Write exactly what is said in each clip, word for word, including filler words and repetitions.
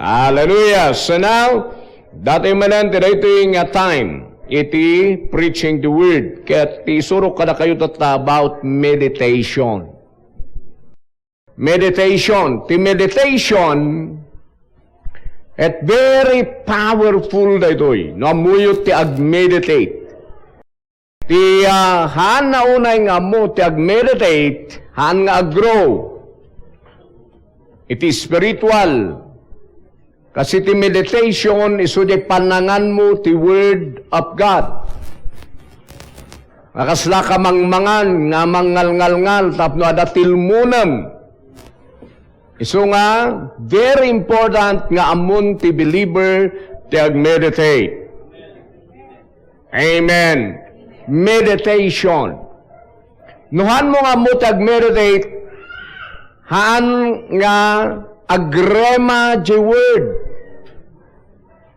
Hallelujah! So now, datoy manen ti daytoy nga time iti preaching the word. Ket ti isurok kadakayo tatta about meditation. Meditation. Ti meditation, it very powerful daytoy. No, ammoyo ti ag-meditate. Ti, ah, haan na unay nga ammo ti ag-meditate, haan nga ag-grow iti spiritual. Kasi ti meditation, isu diay pannanganmo ti Word of God. Nga kasla ka mangmangan nga mangngalngalngal tapno adda tilmonem. Isu nga, very important nga ammon ti believer ti ag-meditate. Amen. Meditation. No haanmo nga ammo ti ag-meditate, haan nga agrema diay word.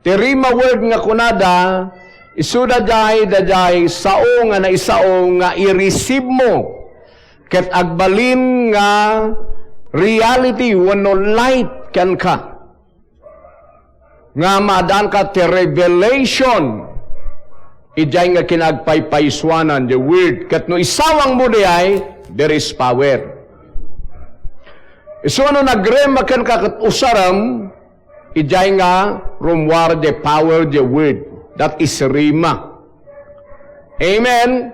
Ti rhema word nga kunada, isu daydiay, daydiay sao nga naisao nga i-receive mo ket agbalin nga reality wenno light kenka. Nga maadanka ti revelation, idiay nga kinaagpaypaysuanan diay word. Ket no isawangmo diay, there is power. Isu no nagrema kenka ket usarem, idiay nga rummuar diay power diay word. That is rhema. Amen?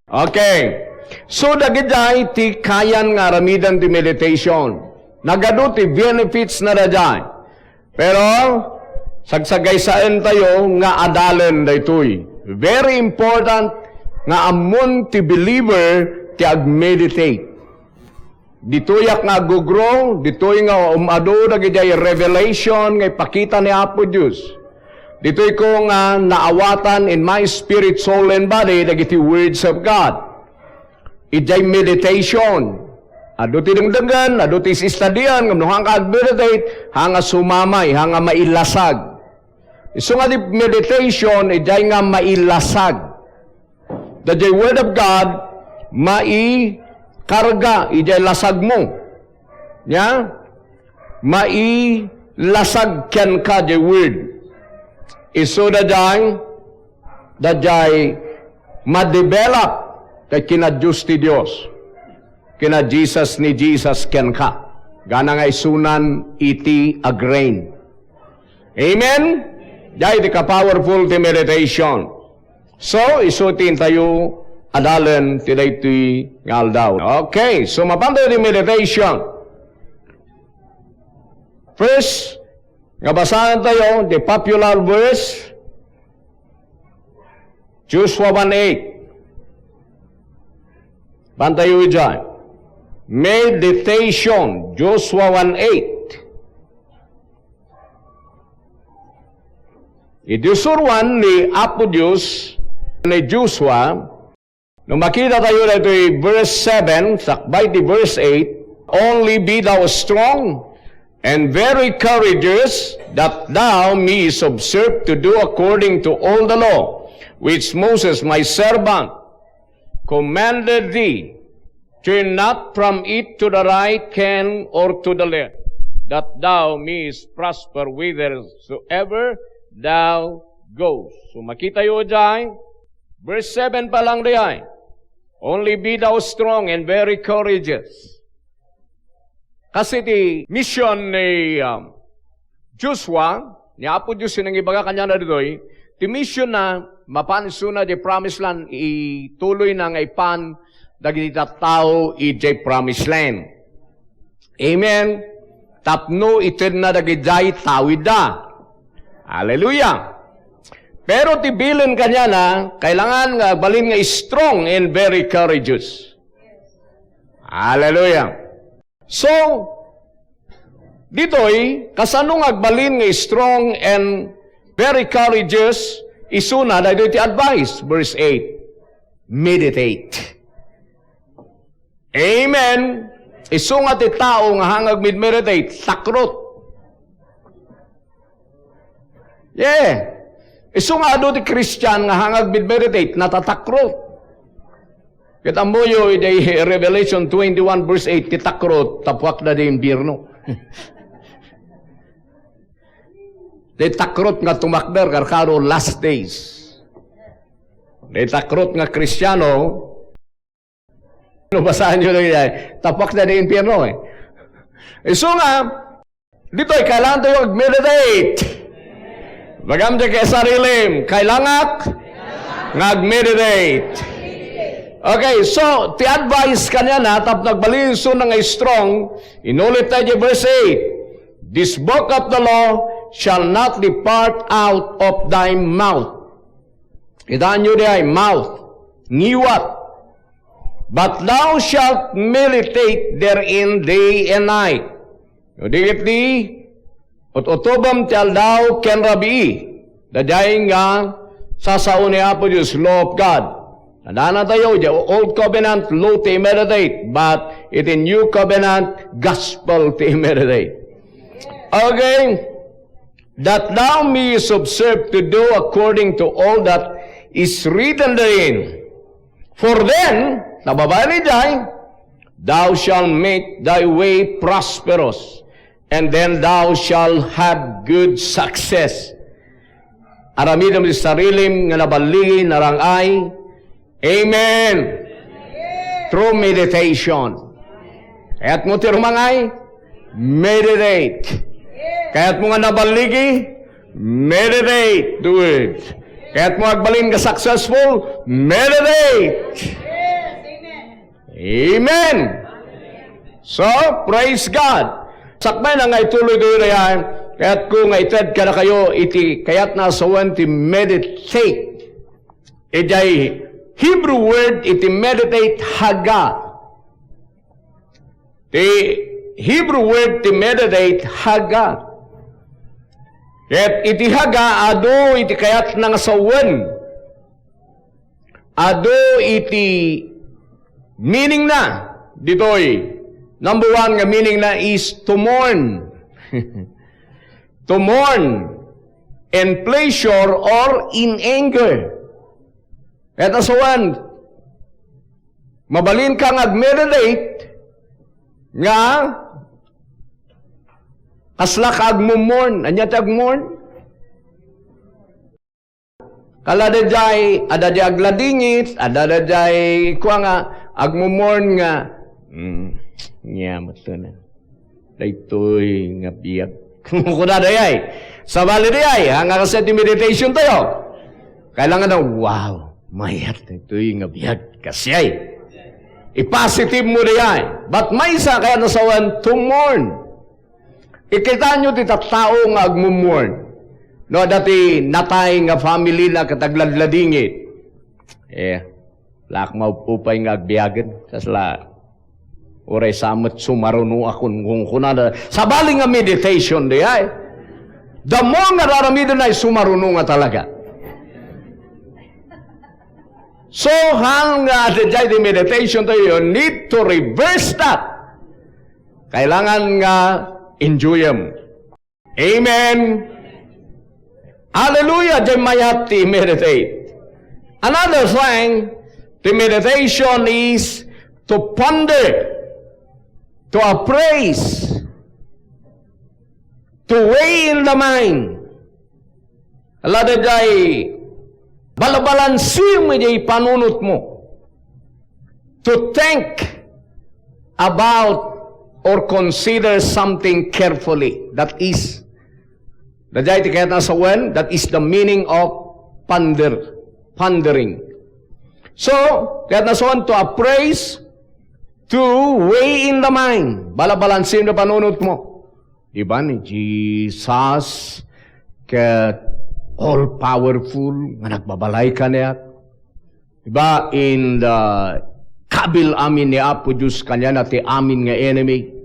Okay. So, dagidiay ti kayan nga aramiden ti meditation. Nagadu ti benefits na daydiay. Pero, sagsagaysaentayo nga adalen daytoy. Very important nga ammon ti believer ti ag-meditate. Ditoyak nga aggugro, ditoy nga um-adu dagidiay revelation nga ipakita ni Apo Dios. Ditoyko nga naawatan in my spirit, soul, and body dagiti words of God. Idiay meditation. Adu ti dengdengen, adu ti is-istadian, ngem no haan nga ag-meditate, haan nga sumamay, haan nga mailasag. Isu nga di meditation, idiay nga mailasag. Daydiay Word of God, maikarga idiay lasagmo. Nia? Mailasag kenka diay Word. Isu daydiay, daydiay madevelop ket kina Dios ti Dios. Kina Jesus ni Jesus kenka. Gana nga isunan iti ag-reign. Amen? Diay ti ka-powerful ti meditation. So, isu ti intayo adalen ti daytoy nga aldaw. Okay, so mapantayo ti meditation. First, nga basaentayo, the popular verse, Joshua one eight. Pantayo idiay. Meditation, Joshua one eight. Iti isuroan ni Apo Dios ni Joshua, no makitatayo daytoy verse seven, sakbay ti verse eight, "Only be thou strong and very courageous, that thou mayest observe to do according to all the law which Moses my servant commanded thee. Turn not from it to the right hand or to the left, that thou mayest prosper whithersoever thou goest." So, makitayo diay, verse seven pa lang diay, "Only be thou strong and very courageous." Kasi ti mission ni, um, Joshua, ni Apo Dios ti nangibaga kaniana ditoy, ti mission na, mapan isuna di promised land, ituloy na nga ipan dagiti tattao idiay promised land. Amen? Tapno itedna dagidiay tawidda. Hallelujah! Pero ti bilin kaniana, kailangan nga agbalin nga strong and very courageous. Hallelujah! So, ditoy, kasano nga agbalin nga strong and very courageous, isuna, daytoy ti advice, verse eight, meditate. Amen. Isu nga ti tao nga hangag meditate, takrot. Yeah. Isu nga adu ti Christian nga hangag meditate, natatakrot. Ket ammoyo, iti Revelation twenty-one verse eight, ti takrot, tapuakda di impierno. Di takrot nga tumakder, karkaro, last days. Di takrot nga Kristiano, no, basaen yo lang yan. Tapak na di impyerno, eh. Isu nga, ditoy, kailangan tayo mag-meditate. Bagam di kay sarilim, kailangan nga mag-meditate. Okay, so, ti advice kaniana, tapno agbalin isu nga strong, inulit tayo di verse eight. "This book of the law shall not depart out of thy mouth." Kitaan yo di ay mouth, ngiwat. "But thou shalt meditate therein day and night." No, di ket di, ut-utobem ti aldaw ken rabii. Daydiay nga sasao ni Apo Dios, law of God. Nadana tayo, the old covenant, law ti meditate, but iti new covenant, gospel ti meditate. Okay? "That thou mayest observe to do according to all that is written therein. For then," nababaen idiay, "thou shalt make thy way prosperous, and then thou shalt have good success." Aramidem ti sarilim nga naballigi, narang-ay. Amen. Through meditation. Kayatmo ti rumang-ay? Meditate. Kayatmo nga naballigi? Meditate. Do it. Kayatmo agbalin nga successful? Meditate. Amen. So, praise God. Sakbay na nga ituloy tayo na yan. Kayatko nga ited kadakayo iti kayatna a sawen ti meditate. Idiay Hebrew word iti meditate, haga. Ti Hebrew word ti meditate, haga. Ket iti haga, adu iti kayatna nga sawen. Adu iti meaning na ditoy. Number one nga meaning na is to mourn. To mourn in pleasure or in anger. Ket asawan, mabalin ka nga ag-meditate nga kasla ka agmummourn. Ania ti agmourn? Kala daydiay, adda di agladingit, adda daydiay, kua nga, agmummourn nga, "Hmm, nia met na. Daytoy nga biag." Kuna dayay. Sabali dayay, ha, nga kasi ti meditation tayo. Kailangan na, "Wow, mayat daytoy nga biag." Kasi ay, i-positive mo dayay. But maysa kayat na sawen to mourn. Ikitaan yo ti tattao nga agmummourn. No, adda ti natay nga family na ket agladladingit. Eh, laak maupupay nga agbiagen. Kasla, uray sa met sumaruno a kun-, kunkunada. Sabali nga meditation dayay. The more nga raramiden ay sumaruno nga talaga. So, hang nga adda daydiay ti meditation tayo, you need to reverse that. Kailangan nga enjoyem. Amen. Hallelujah, diay mayat ti meditate. Another thing, the meditation is to ponder, to appraise, to weigh in the mind. Ala daydiay, balbalansim diay panunotmo. To think about or consider something carefully. That is, daydiay ti kayat na sawen, that is the meaning of ponder, pondering. So, kayat na sawen to appraise, to weigh in the mind. Balbalansim diay panunotmo. Di ba ni Jesus ket all-powerful nga nagbabalay kaniak? Di ba in the kabil amin ni Apo Dios kaniana ti amin nga enemy?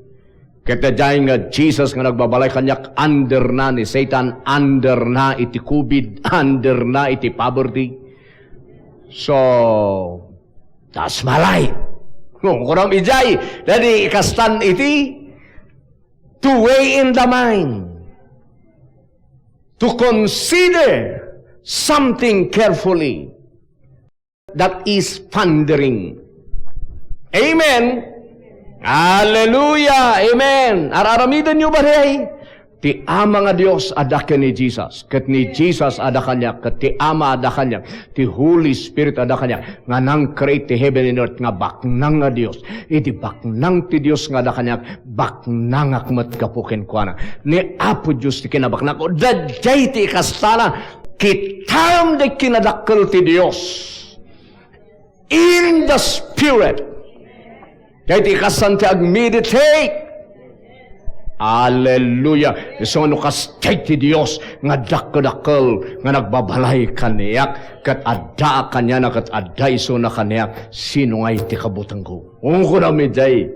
Ket daydiay nga Jesus nga nagbabalay kaniak, under na ni Satan, under na iti covid, under na iti poverty. So, that's my life. No, kunam idiay, daydi ikastan iti to weigh in the mind, to consider something carefully. That is pondering. Amen. Hallelujah. Amen. Ar-aramiden yo ba diay? Ti Ama nga Dios adda ken ni Jesus, ket ni Jesus adda kaniak, ket ti Ama adda kaniak, ti Holy Spirit adda kaniak, nga nang-create ti heaven and earth nga baknang nga Dios. Iti baknang ti Dios nga adda kaniak, baknangak met gapu kenkuana. Ni Apo Dios ti kinabaknangko. Daydiay ti ikastana, kitaem ti kinadakkel ti Dios. In the Spirit. Daytoy kastan ti agmeditate. Alleluia. Isu nga no kasta ti Dios nga dakdakkel nga nagbabalay kaniak, ket adda kaniana, ket adda isuna kaniak, sino ngay ti kabutengko? Ungko na mi jay.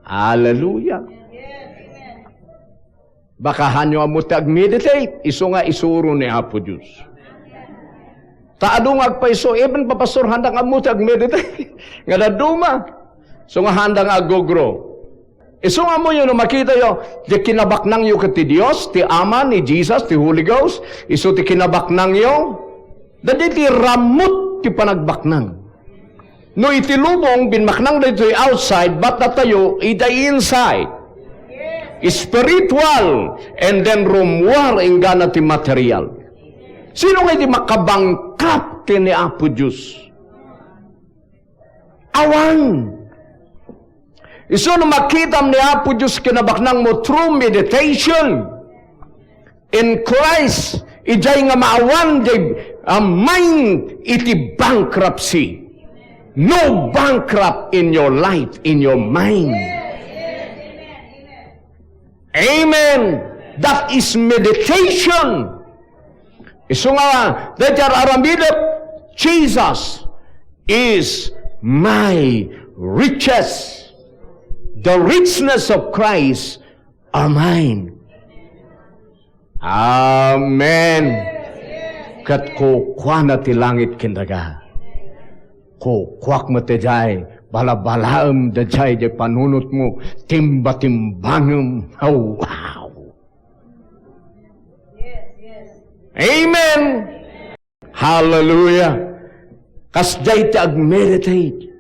Alleluia. Baka hanyo ammo ti agmeditate, isu nga isuro ni Apo Dios. Ta adu nga agpayso, even pa pastor, handa nga ammo ti agmeditate. Nga daduma. Isu nga handa nga aggugro. Isu nga ammoyo no makitayo, di kinabaknangyo ket ti Dios, ti Ama, ni Jesus, ti Holy Ghost, isu ti kinabaknangyo. Dadi ti ramut ti panagbaknang. No iti lubong, binmaknang daytoy outside, but datayo, iti inside. Spiritual, and then rummuar inggana ti material. Sino nga iti makabankrupt ken ni Apo Dios? Awan. Isu no makitam ni Apo Dios kinabaknang mo through meditation, in Christ, idiay nga maawan diay, ah, mind iti bankruptcy. No bankrupt in your life, in your mind. Amen. That is meditation. Isu nga, dayta aramidek, Jesus is my riches. The richness of Christ are mine. Amen. Ket kukuana ti langit ken daga. Kukuak met idiay, balabalaem daydiay, diay panunotmo, timba-timbangem. Oh, wow. Amen. Hallelujah. Kasdiay ti agmeditate.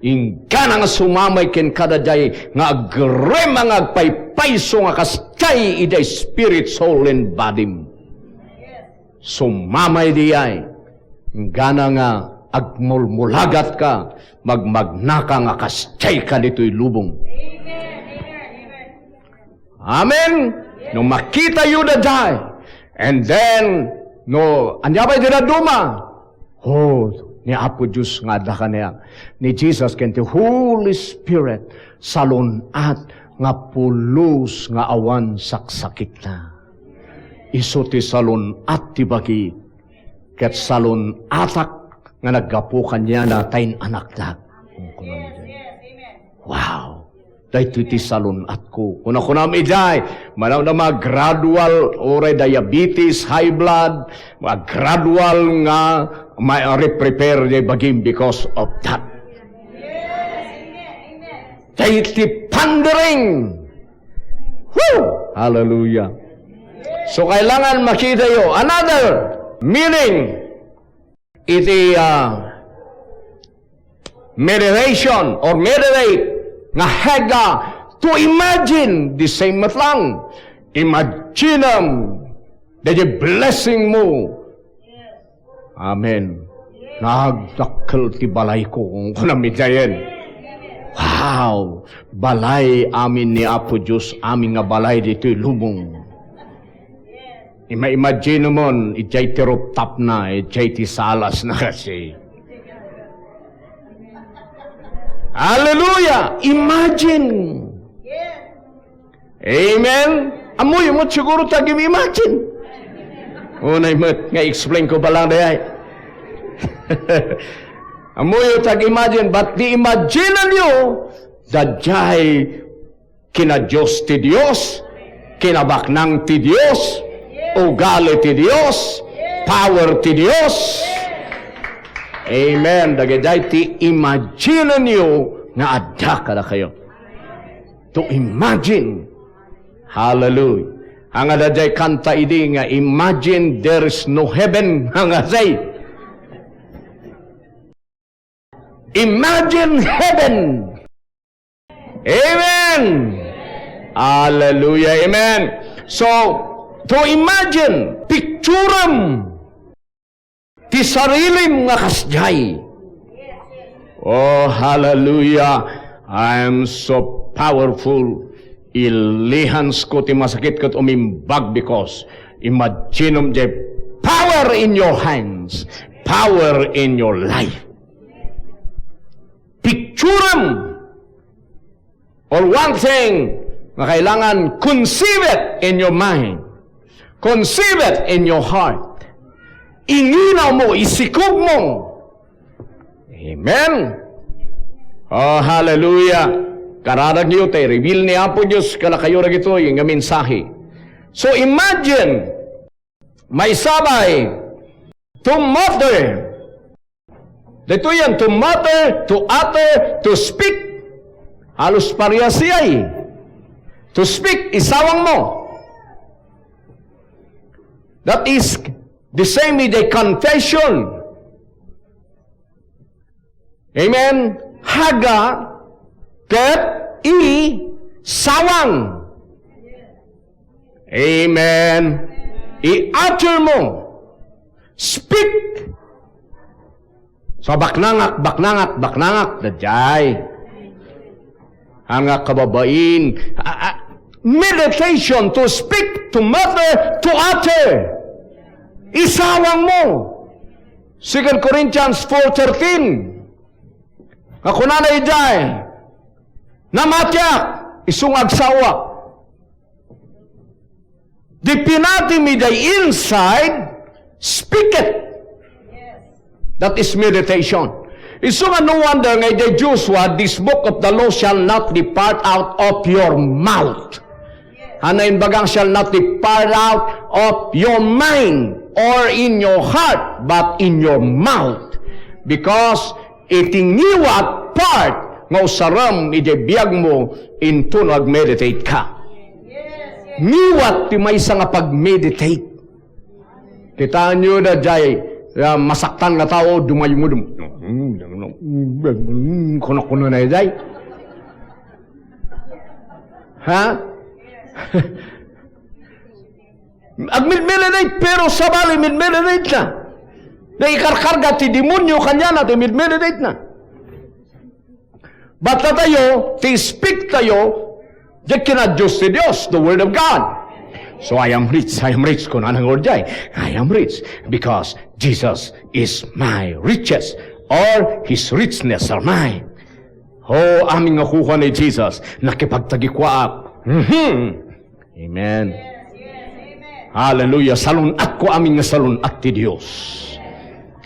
Inggana nga sumamay ken kadaydiay nga agrema nga agpaypayso nga kasdiay iti spirit, soul, and body. Sumamay diay. Inggana nga agmulmulagatka, magmagnaka nga kasdiay ka ditoy lubong. Amen. No makitayo daydiay. And then, no, ania pay ti dadduma? Oh, ni Apo Dios nga adda kaniak. Ni Jesus ken ti Holy Spirit, salun-at nga pulos nga awan saksakitna. Isu ti salun-at ti bagi, ket salun-atak nga naggapu kaniana ta in-anakdak. Wow! Daytoy ti salun-atko. Kunakunam idiay, manawna nga gradual, uray diabetes, high blood, nga gradual nga ma-, reprepare diay bagim because of that. Daytoy pondering. Woo! Hallelujah. So, kailangan makitayo. Another meaning, iti, ah, meditation or meditate nga hegga to imagine, the same met lang. Imaginem daydiay blessing mo. Amen. Nagdakkel ti balayko, kunam idiayen. Wow! Balay amin ni Apo Dios, amin nga balay ditoy lubong. Ima-, imagine mo, idiay ti rooftop na, idiay ti salas na kasi. Hallelujah! Imagine! Amen? Ammoyo met siguro ti agim-imagine. Unay met nga explain ko pa lang dayay. Ammoyo ti ag-imagine, but the imagine-yo, daydiay kina-Dios ti Dios, kinabaknang ti Dios, ugali ti Dios, power ti Dios. Amen. Dagiti imagine-yo nga adda kadakayo. To imagine. Hallelujah. Ania daydiay kanta idi nga, "Imagine there is no heaven." Ania say? Imagine heaven. Amen. Hallelujah. Amen. So, to imagine, picturem ti sarilim nga kasdiay. Oh, hallelujah. I am so powerful. Ilihansko ti masakit ket umimbag because imaginom the power in your hands, power in your life. Picturem or one thing nga kailangan, conceive it in your mind. Conceive it in your heart. Inginaw mo, isikog mo. Amen. Oh, hallelujah. Kararagyo tay reveal ni Apo Dios kadakayo dagitoy nga mensahe. So imagine, maisabay, to mutter. Daytoy yan, to mutter, to utter, to speak. Halos parehas siya eh. To speak, isawang mo. That is the same with a confession. Amen. Haga ket isawang. Amen. I-utter mo. Speak. So, baknangak, baknangak, baknangak, daydiay. Ania kababain, a, a, meditation, to speak, to mutter, to utter. Isawang mo. Second Corinthians four thirteen. Nga kunana idiay, namatiak, isu nga agsawak. Di pinati mi day inside, speak it. That is meditation. Isu nga no wonder nga idiay Joshua, "This book of the law shall not depart out of your mouth." Ania imbaga nga shall not depart out of your mind or in your heart, but in your mouth. Because iti ngiwat part nga usarem iti biagmo, intono agmeditate ka. Ngiwat ti maysa nga pagmeditate. Kitaenyo daydiay, ah, masaktan nga tao, dumayumudum. Kuna-kuna na daydiay. Ha? Agmedmeditate, pero sabali, medmeditate na. Naikarkarga ti demonio kaniana ti medmeditate na. But tayo, ti speak tayo, di kinadios ti Dios, the Word of God. So, "I am rich, I am rich," kunana nga daydiay. "I am rich because Jesus is my riches, or His richness are mine." Oh, amin nga kukuan ni Jesus, nakipagtagikuaak. Mhm. Amen. Hallelujah. Salun-atko amin nga salun-at ti Dios.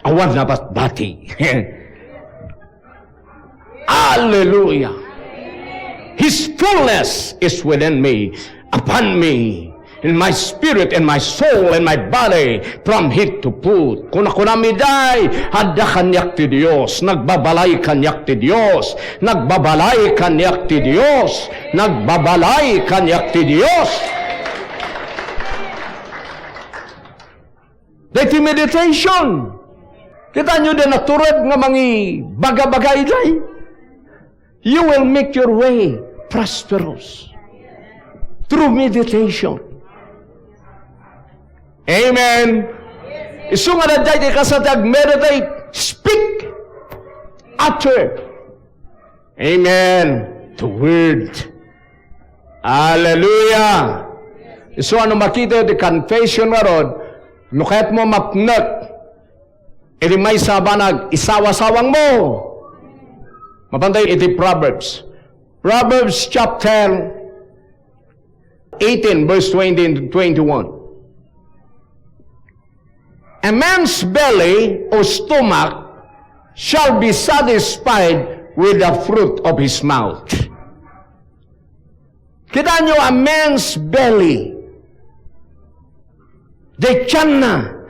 Awan nabatbati. Hallelujah. His fullness is within me, upon me, in my spirit, in my soul, in my body, from head to foot. Kuna-kuna mi, "Day, adda kaniak ti Dios, nagbabalay kaniak ti Dios, nagbabalay kaniak ti Dios, nagbabalay kaniak ti Dios." Daytoy meditation. Kitaenyo, the natured nga mangibaga-baga idiay. You will make your way prosperous through meditation. Amen. Isu nga daydiay ti kasta ti agmeditate, speak, utter. Amen. The word. Hallelujah. Isu a no makita ti confession ngarud, no kayatmo mapnek iti maysa a banag, isawa-sawang mo. Mapantay iti Proverbs. Proverbs chapter eighteen, verse twenty and twenty-one. A man's belly or stomach shall be satisfied with the fruit of his mouth. Kitaenyo, a man's belly, diay tianna,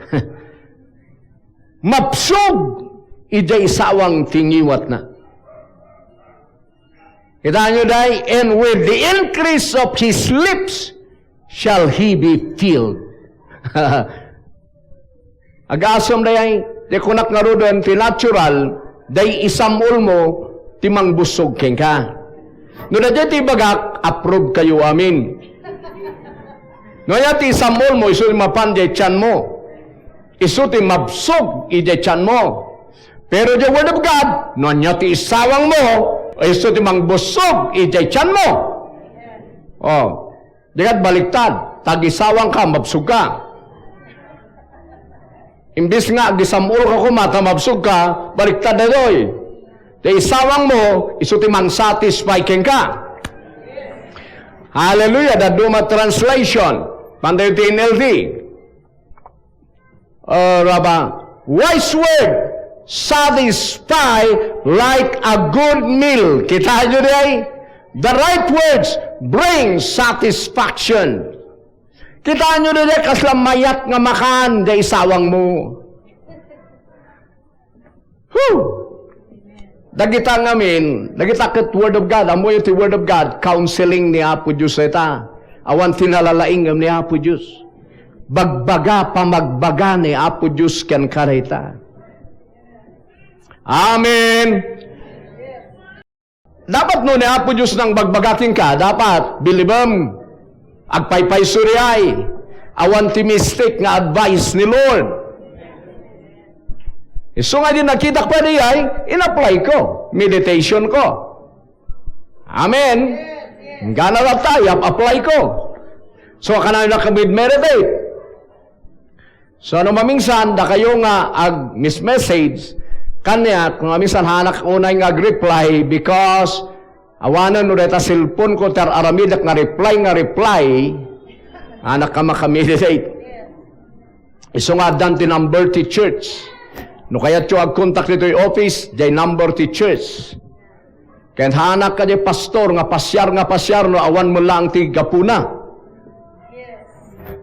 mabsog idiay isawang ti ngiwatna. Kitaenyo, day, "And with the increase of his lips shall he be filled." Agasem, day, ti kunak ngaruden, ti natural, day, isam-ul mo ti mangbusog kenka. No daydiay ti ibagak, approve kayo amin. No ania ti isam-olmo, isu ti mapan idiay tianmo. Isu ti mabsog idiay tianmo. Pero the Word of God, no ania ti isawangmo, isu ti mangbusog idiay tianmo. Oh. Di ket baliktad, ta agisawangka, mabsogka. Imbes nga agisam-olka koma ta mabsogka, baliktad daytoy. Ti isawangmo, isu ti mang-satisfy kenka. Hallelujah, dadduma translation. Pantayo ti N L T. Uh, raba, wise word satisfy like a good meal. Kitaenyo diay? The right words bring satisfaction. Kitaenyo diay kasla mayat nga makan diay isawangmo. Whew! Dagita ngamin, dagita ket Word of God, ammoyo ti Word of God, counseling ni Apo Dios dayta. Awan ti nalalaing ni Apo Dios. Bagbaga, pamagbaga ni Apo Dios kenka dayta. Amen. Dapat no ni Apo Dios nang bagbaga kenka, dapat bilibem. Agpaypayso diay. Awan ti mistake nga advice ni Lord. Isu nga idi nakitak pay diay, in-apply ko. Meditation ko. Amen. Gana latta, i-apply ko. So, kanayon ka meditate. So, no maminsan, dakayo nga ag-miss message, kaniak, no maminsan, haanak unay nga ag-reply because awanen no dayta cellphone ko, ti ar-aramidek nga reply, nga reply, haanak ka makameditate. Isu nga addan ti number ti church. No kayatyo ag-contact ditoy office, diay number ti church. Ken haanak ka diay pastor nga pasiar, nga pasiar, no awan met laeng ti gapuna.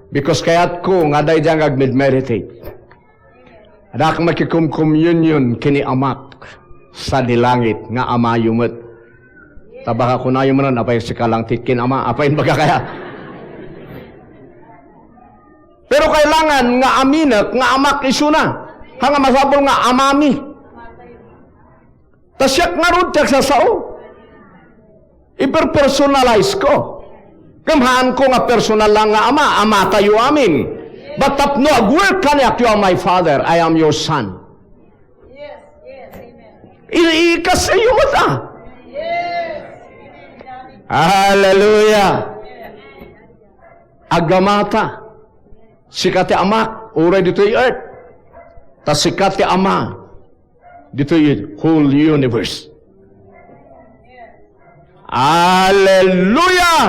Because kayatko nga daydiay nga agmedmeditate. Addak makikumkomunyon ken ni Amak sadi langit nga Amayo met. Ta baka kunayo manen, apay sika lang ti kin-ama, apay baga kaya? Pero kailangan nga aminek nga Amak isuna. Ha nga masapul nga Amami. Ta siak ngarud ti agsasao. Iperpersonalize ko. Ngem haanko nga personal lang nga Ama, Amatayo amin. But tapno agwork kaniak, "You are my Father, I am your Son." I-, ikasiyo met, ah. Hallelujah. Agamata. Sika ti Amak, uray ditoy earth. Ta sika ti Ama. Ditoy whole universe. Hallelujah!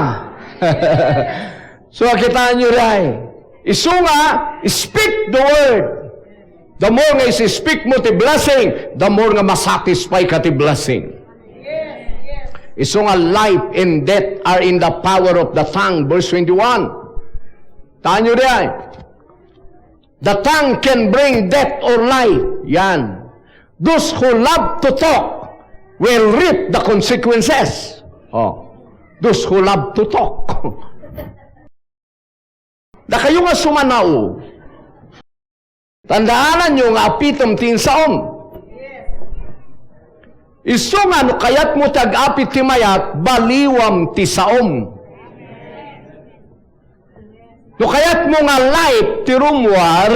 So, kitaan nyo, day. Isu nga, speak the word. The more nga isi-speak mo ti blessing, the more nga masatisfy ka ti blessing. Isu nga, life and death are in the power of the tongue. Verse twenty-one. Taan nyo, day. The tongue can bring death or life. Yan. Those who love to talk will reap the consequences. Oh. Those who love to talk. Dakayo nga sumanao. Tandaananyo nga apitem ti insaom. Isu nga no kayatmo ti ag-apit ti mayat, baliwam ti saom. No kayatmo nga life ti rummuar,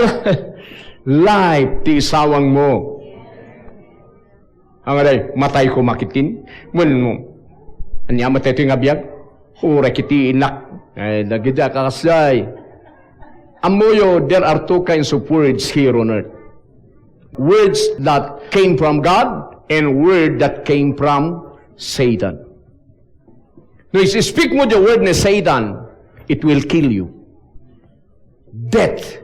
life ti isawangmo. Ang aday, matay ko makitin. Wenno, ania met daytoy nga biag? Uray kiti inak. Ay, dagiti a kakasdiay. Ammoyo, there are two kinds of words here on earth. Words that came from God and word that came from Satan. No, is-speak mo the word ni Satan, it will kill you. Death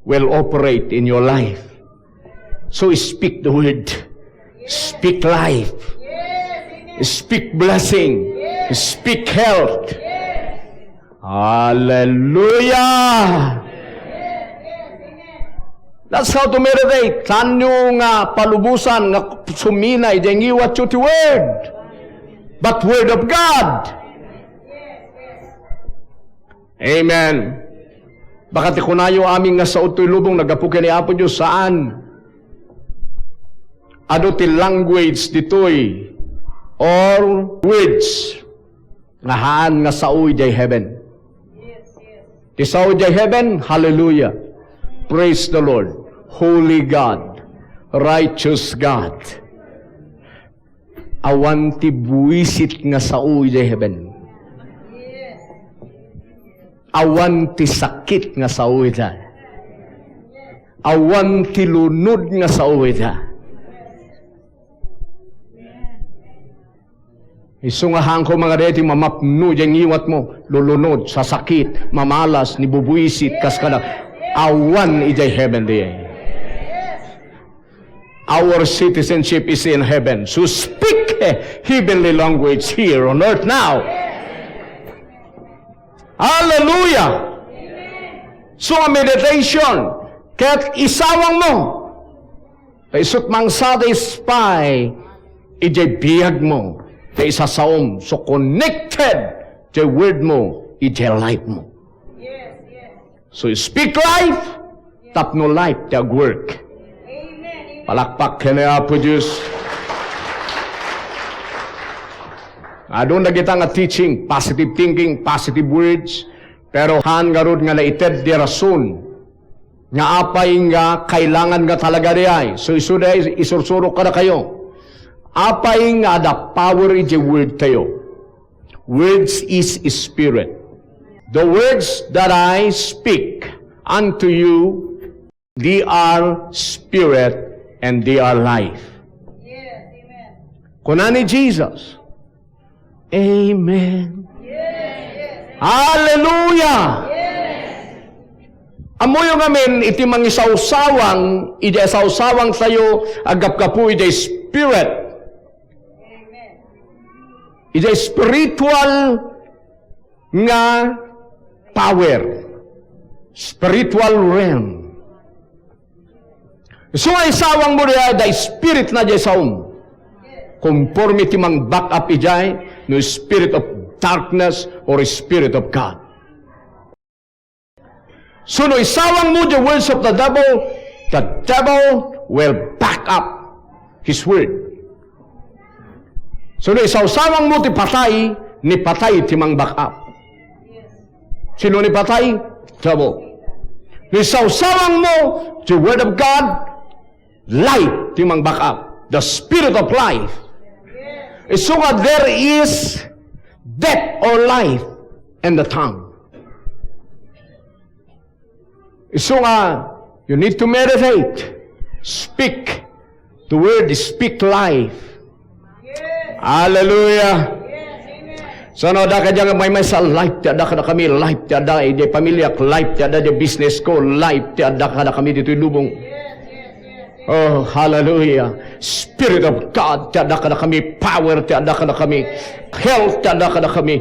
will operate in your life. So speak the word. Speak life. Speak blessing. Speak health. Hallelujah! That's how to meditate. Saanyo nga palubosan nga suminay, di ngiwatyo ti word. But word of God. Amen. Baka ti kunayo, "Amin nga sao toy lubong, naggapu ken ni Apo Dios." Saan. Adu ti language ditoy or words nga haan nga sao idiay heaven. Ti sao idiay heaven, hallelujah. Praise the Lord. Holy God, righteous God. Awan ti buisit nga sao idiay heaven. Awan ti sakit nga sao idiay. Awan ti lunod nga sao idiay. Isu nga haanko mangada iti mamapno idiay ngiwatmo, lulunod, sasakit, mamalas, ni bubuisit, kas kada, awan idiay heaven diay. Our citizenship is in heaven. So speak, eh, heavenly language here on earth now. Hallelujah! So, a meditation, ket isawang mo. Ta isut' mangsatisfy idiay biag mo, ta isasaom, so connected ti word mo idiay life mo. So speak life, tapno life ti agwork. Palakpak ken ni Apo Dios. Adun dagita nga teaching, positive thinking, positive words, pero haan ngarud nga naited di rason nga apay nga kailangan nga talaga diay. So, isu diay, isursurok kadakayo. Apay nga adda power iti word tayo. Words is spirit. The words that I speak unto you, they are spirit and they are life. Kuna ni Jesus, Amen. Hallelujah! Ammoyo ngamin iti mangisawsawang, iti sawsawang tayo, aggapgapu iti Spirit. Iti spiritual nga power. Spiritual realm. So, isawang mo diay, the spirit na diay saom. Conforme ti mang back up idiay, no spirit of darkness or spirit of God. So, no isawang mo the words of the devil, the devil will back up his word. So, no isawsawang mo ti patay, ni patay ti mang back up. Sino ni patay? Devil. No isawsawang mo ti word of God, life ti mang back up. The spirit of life. Isu nga there is death or life in the tongue. Isu nga, you need to meditate. Speak. The word is speak life. Hallelujah. So, no, adda kadi nga maymaysa, life ti adda kadakami, life ti adda idiay pamiliak, life ti adda idiay business ko, life ti adda kadakami ditoy lubong. Oh, hallelujah. Spirit of God ti adda kadakami, power ti adda kadakami, health ti adda kadakami.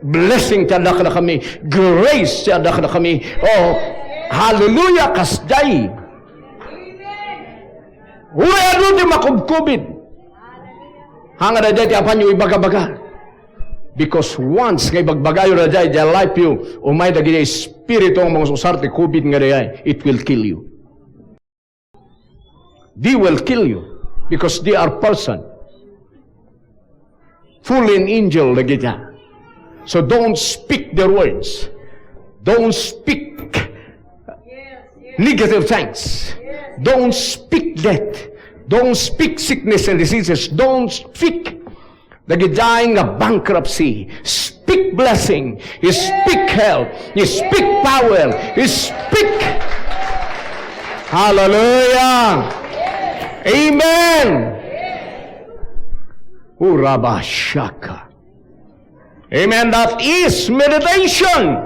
Blessing ti adda kadakami. Grace ti adda kadakami. Oh, hallelujah, kasdiay. Uray adu ti makubkubit. Haan nga daydiay ti apanyo ibaga-baga. Because once nga ibagbagayo daydiay, the life you, umay dagiti espiritu nga mangus-usar ti kubit nga daydiay, it will kill you. They will kill you because they are person. Fallen angel dagita. So don't speak their words. Don't speak negative things. Don't speak death. Don't speak sickness and diseases. Don't speak Dagiti nga bankruptcy, speak blessing, speak health, speak power, speak. Hallelujah. Amen. Urabashaka. Amen. That is meditation.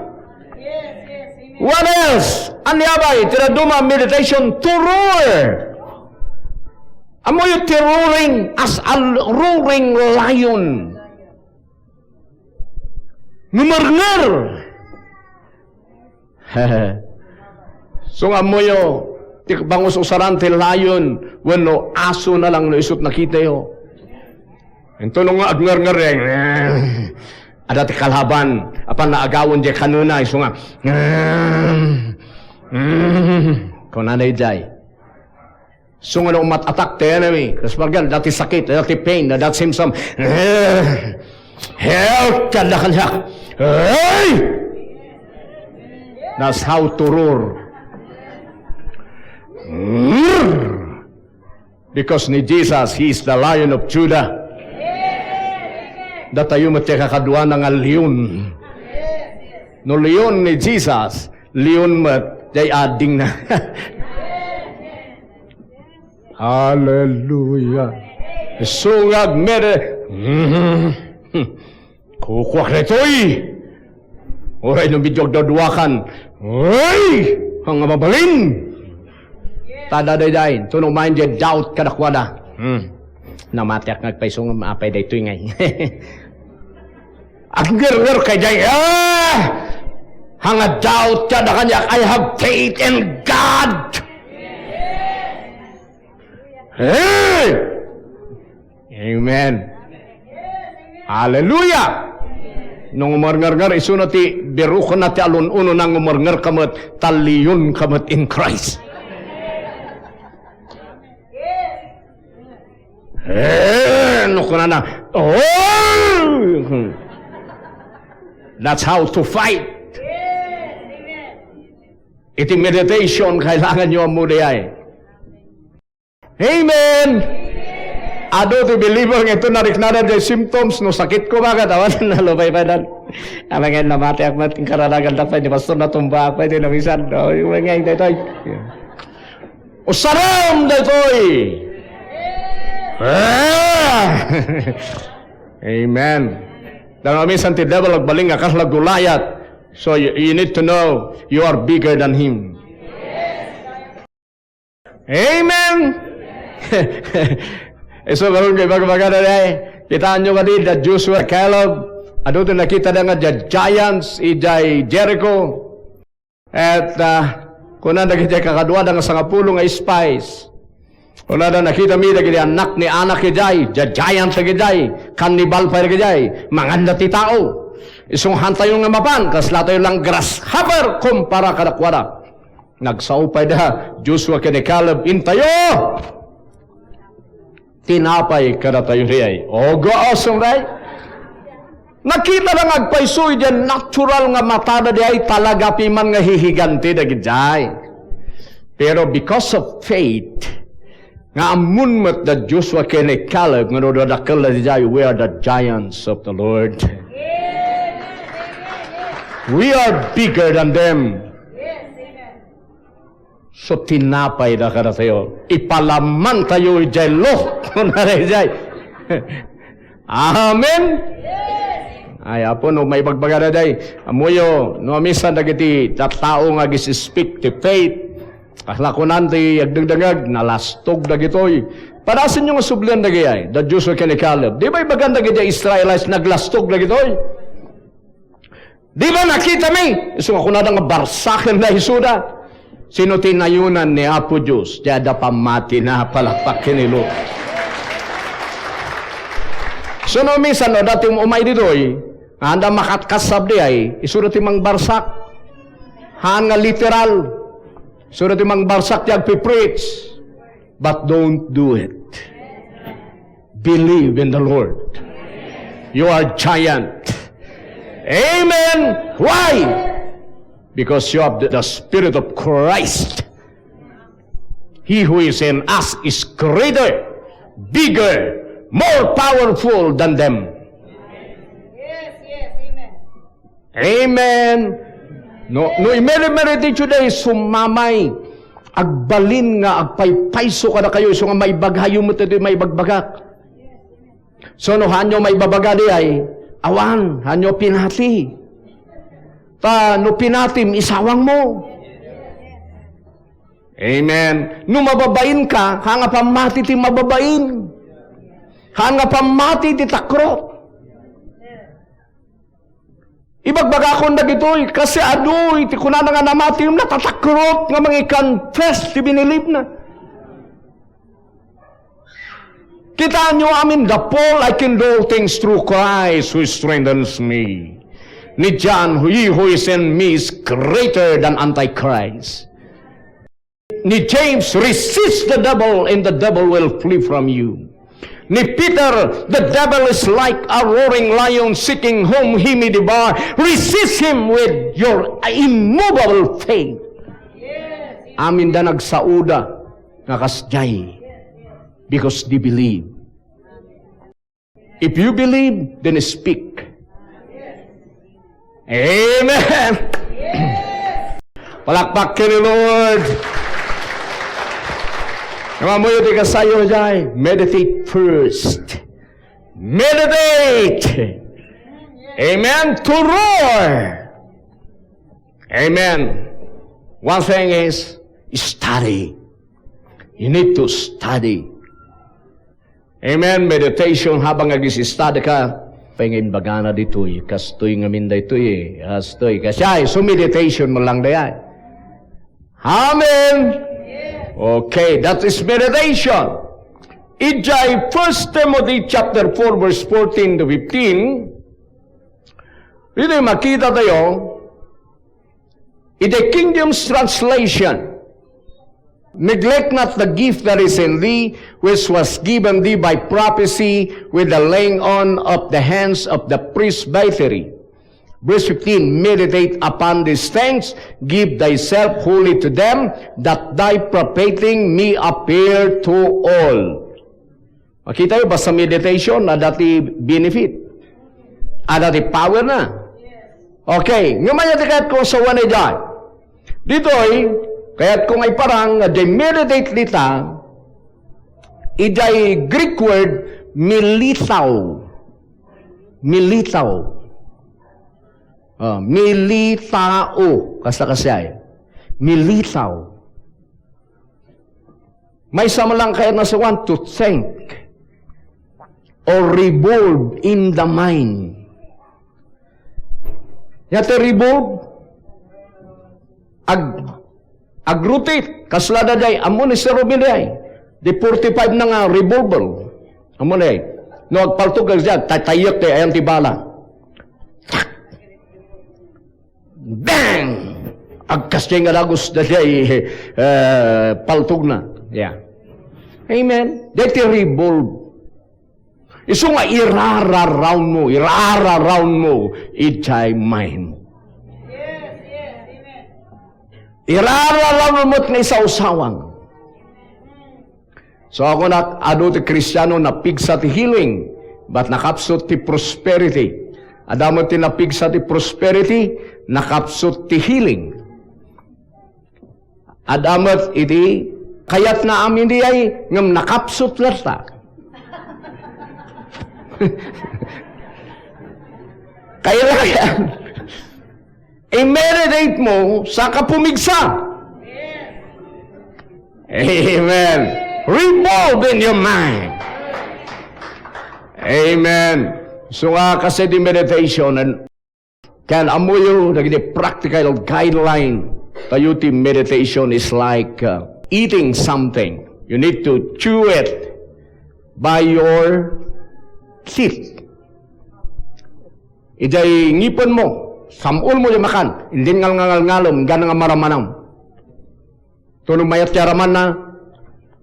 What else? Ania pay ti dadduma meditation? To roar. Ammoyo ti roaring as a l-, roaring lion. Ngumernger. So nga ammoyo ti pangus-usaran ti lion wenno aso na lang no isut' nakitayo. Inton no nga agngerngereng, adda ti kalaban, apan naagawen diay kanona, isu nga, kunana idiay. Isu nga no umat-attack ti enemy, kas pargan, adda ti sakit, adda ti pain, adda ti symptom. Help, ti adda kaniak. Ay! That's how to roar. Because ni Jesus, He is the Lion of Judah. Datayo met ti kakaduana nga leon. No leon ni Jesus, leon met, jay adingna. Hallelujah. Sungag mere. Kukuak daytoy. Uray no medyo agduaduakan. Uray! Ang mabalin! Tada dayday, tuno main di doubt kadakuada. Hmm. Namatiak nga agpayso nga maapay daytoy ngay. Agngirngir kay jay, ah! Hanga doubt kada kaniak, I have faith in God. Hey! Amen. Hallelujah! No ngumerngernger, isuna ti birukenna ti alun-uno na ngumerngerka met, ta leonka met in Christ. Eh, no kunana, oh! That's how to fight. Iti meditation, kailangan nyo ammo di ay. Amen! Adu ti believer nga ito nariknada jay symptoms, no sakit ko, bakit? Awan, nalupay pa dan. Amangan namati ak met, kararagan dakpay ni pastor, natumba ak pa, iti namisan. Oh, yung mga ito, ito. Usaram daytoy! Ah! Amen. Dano minsan ti devil agbalin nga kasla Goliath. So you, you need to know you are bigger than him. Amen. Isu garun kay bagbaga na day. Kitaan nyo kadi da Joshua, Caleb. Adu ti nakita da nga giants idiay Jericho. Et, ah, kuna dagiti kakaduada nga sangapulo nga spies, kunada, "Nakitami dagiti annak ni Anak idiay, giant dagidiay, kannibal pay dagidiay, manganda ti tao. Isu nga hantayo nga mapan, kaslatayo lang grasshopper kumpara kadakuada." Nagsao pay da Joshua ken ni Caleb, "Intayo! Tinapay kadatayo diay." O, gaasem, right? Nakita da nga agpayso idiay natural nga matada diay, talaga piman nga hihigante dagidiay. Pero because of faith, nga ammun met da Joshua ken ni Caleb nga no dadakkel da diay, "We are the giants of the Lord. We are bigger than them." So, tinapay da kadatayo. Ipalamantayo idiay lo. Kunana idiay. Amen? Ay, Apo, no, maibagbaga da, day. Ammoyo, no, misan dagiti tattao nga agis-speak ti faith. Kasla kunan ti agdengdengeg, nalastog dagitoy. Padasenyo nga sublian dagiti ay, da Joshua ken ni Caleb. Di ba ibagan dagiti Israelites, naglastog dagitoy? Di ba nakitami? Isu nga kunada nga barsaken da isuda. Sino ti nayonan ni Apo Dios? Diay adda pammatina, palakpak ken ni Lord. So, no, minsan, no, dati um-, umay ditoy, nga anda makatkasab diay, isuda ti mangbarsak. Haan nga literal. Isuda ti mangbarsak ti agpipreach. But don't do it. Believe in the Lord. You are giant. Amen. Why? Because you have the, the Spirit of Christ. He who is in us is greater, bigger, more powerful than them. Yes, yes, amen. Amen. No, no, imere-, imere ti Juday, sumamay. Agbalin nga agpaypayso kadakayo, isu nga maibagayo met ditoy maibagbagak. So, no, haanyo maibabaga diay, awan, haanyo pinati. Ta, no pinatim, isawangmo. Amen. No mababain ka, haan nga pammati ti mababain. Haan nga pammati ti takrot. Ibagbagakon dagitoy, kasi adu iti kunana nga namati, natatakrot nga mangi-confess ti binilibna. Kitaenyo amin da Paul, "I can do all things through Christ who strengthens me." Ni John, "He who is in me is greater than Antichrist." Ni James, "Resist the devil and the devil will flee from you." ni Peter, "The devil is like a roaring lion seeking whom he may devour. Resist him with your immovable faith." Amin da nagsaoda nga kasdiay because they believe. If you believe, then speak. Amen. Palakpak ken ni Lord. Nga mamuyo ti kasayo jay, meditate first. Meditate. Amen. To roar. Amen. One thing is, study. You need to study. Amen. Meditation, habang agis-study ka, pay nga imbagana ditoy, kastoy ngamin daytoy, eh. Kastoy, kasay, so meditation mo lang dayay. Amen. Okay, that is meditation. Ijay First Timothy chapter four, verse fourteen to fifteen, ditoy makita tayo, in the King James translation, "Neglect not the gift that is in thee, which was given thee by prophecy with the laying on of the hands of the presbytery." Verse fifteen, "Meditate upon these things, give thyself wholly to them, that thy propheting may appear to all." Makita yo, basta meditation, adda ti benefit. Adda ti power na. Okay, ngem aya ti kayat kong sawen idiay. Ditoy, kayat kong iparang nga di meditate dita, idiay Greek word, militao. Militao. Ah, militao. Kasta kasi ay. Militao. Maysa man lang kayat nga sawen, to think or revolve in the mind. Nia ti revolve, ag-, ag-rotate. Kasla daydiay, ammo ni Sir Romel ay. Di forty-five na nga revolver. Ammo ni, no agpaltog ka diay, tay-, tayyek ti ayan ti bala. Bang! Agkasdiay nga dagus daydiay, eh, paltogna. Yeah. Amen. Daytoy revolve. Isu nga irara-round mo, irara-round mo, idiay mind mo. Irara-round mo met nga isawsawang. So, ako nak-, adu ti Kristiano napigsa ti healing, but nakapsut ti prosperity. Adda met ti napigsa ti prosperity, nakapsut ti healing. Adda met iti kayatna amin diay, ngem nakapsut latta. Kailangan. I-meditate mo, saka pumigsa. Amen. Revolve in your mind. Amen. So nga, kasi di meditation, and can amuyo, dagiti practical guideline, tayo ti meditation is like, uh, eating something. You need to chew it by your teeth. Idiay ngipenmo, sam-olmo diay makan, indin ngalngalngalem, gana nga maramanam. Tuno mayat ti aramanna,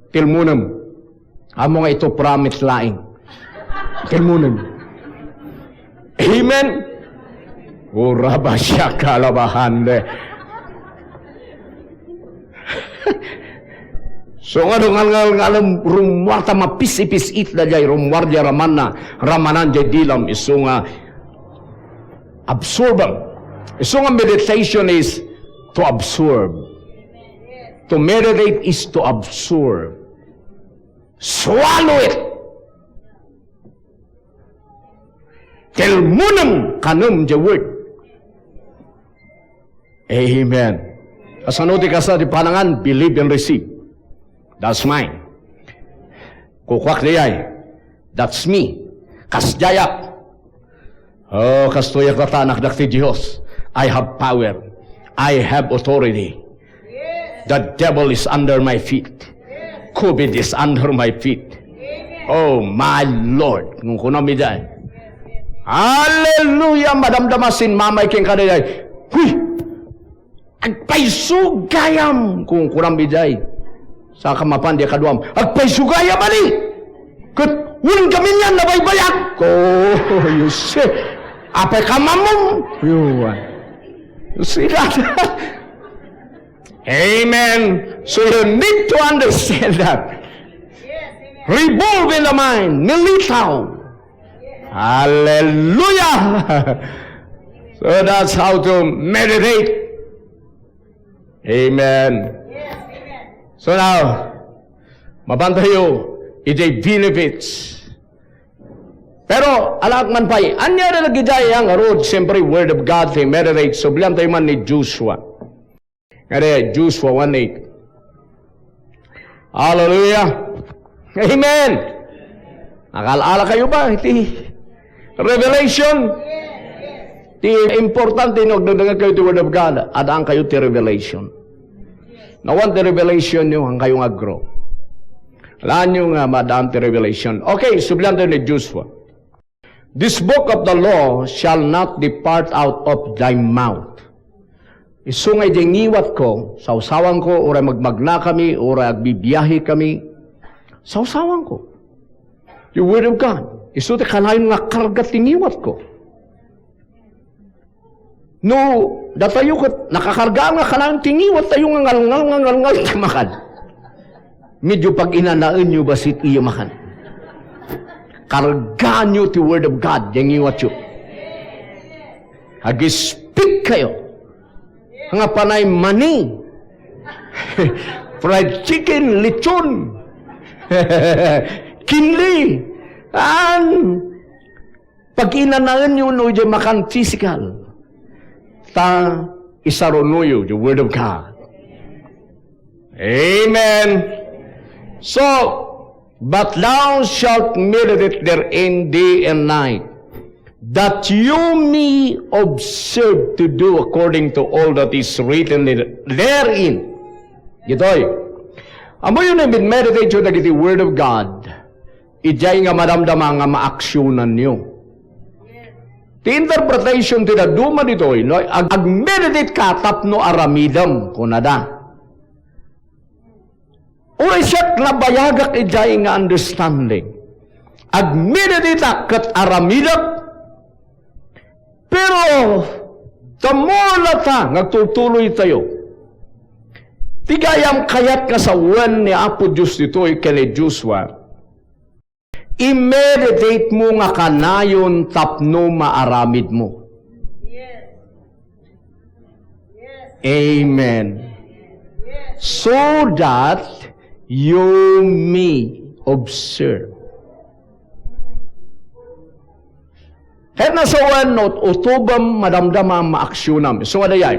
tilmonem. Ammo nga ito promise laeng. Tilmonem. Amen? Uraba siya kalabahande. So nga, no, ngal-, ngal-, ngalem, rummuarta mapis-ipis-it daydiay, rummuar diay ramanna, ramanan diay dilam, isu nga absorbam. Isu nga meditation is to absorb. To meditate is to absorb. Swallow it. Tilmonem kanem the word. Amen. Kasano ti kasta ti panangan? Believe and receive. That's mine. Kukuak diay. That's me. Kasdiayak. Oh, kastoyak latta, anaknak ti Dios. I have power. I have authority. The devil is under my feet. COVID is under my feet. Oh, my Lord. Ngunkunam idiay. Hallelujah! Madamdama sin mamay kenka idiay. Huy! Agpayso gayam! Kunkunam idiay. Saka mapan diay kaduam. Agpayso gayam, ali! Ket Wen kami niyan nabaybayak. Oh, you see. Apay ka mamum? You, uh, you see that? Amen. So you need to understand that. Revolve in the mind. Militaw. Hallelujah. So that's how to meditate. Amen. So now, mapan tayo iti benefits. Pero, alak man pay, ania dagiti aya ngarud, siyempre, Word of God, ti meditate, sublian tayo man ni Joshua. Nga di, Joshua one eight. Hallelujah. Amen. Nakal-ala kayo ba iti revelation? Ti importante no agdagdagkayo ti Word of God, adaan kayo ti revelation. Nawan ti revelation nyo, ang kayo nga grow. Alam nyo nga madaan ti revelation. Okay, sublian tayo ni Joshua. This book of the law shall not depart out of thy mouth. Isu nga idiay ngiwatko, sawsawanko, uray magmagna kami, uray agbibiahe kami, sawsawanko. The Word of God. Isu ti kanayon nga karga ti ngiwatko. No, datayo ket nakakarga nga kanayon ti ngiwat tayo nga ngalngal, nga ngalngal ti makan. Medyo pag-inanaenyo bassit iya makan. Kargaanyo ti Word of God, diay ngiwatyo. Ag-speak kayo. Nga panay mani. Fried chicken, lechon. Kinli. An, pag-inanaenyo no diay makan physical. Ta isarunoyo the Word of God. Amen. So, but thou shalt meditate therein day and night, that you may observe to do according to all that is written therein. Ditoy. Ammoyo no meditate dagiti Word of God. Idiay nga madamdama nga maaksiyonanyo. Ti interpretation ti dadduma ditoy, no, ag-, ag-meditate ka tapno aramidem, kunada. Uray siak nabayagak idiay nga understanding. Ag-meditate ket aramidek. Pero, the more latta nga agtultuloy tayo, ti gayam kayat nga sawen ni Apo Dios ditoy ken ni Joshua, i-meditate mo nga kanayon tapno maaramid mo. Amen. So that you may observe. Ket nasawen no utobem, madamdamam, maaksiyonam. Isu nga dayay.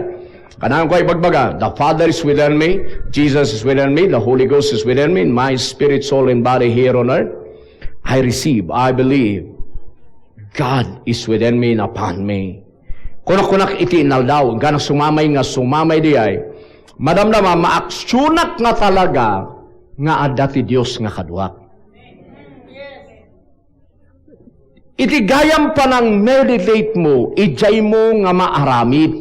Kanayon ko ibagbaga, "The Father is within me, Jesus is within me, the Holy Ghost is within me, in my spirit, soul, and body here on earth. I receive, I believe, God is within me and upon me." Kunak-kunak iti inaldaw, inkanak sumamay nga sumamay dayay. Madamdama, maaksyonak nga talaga nga adda ti Dios nga kaduak. Iti gayam panang-meditate mo, idiay mo nga maaramid.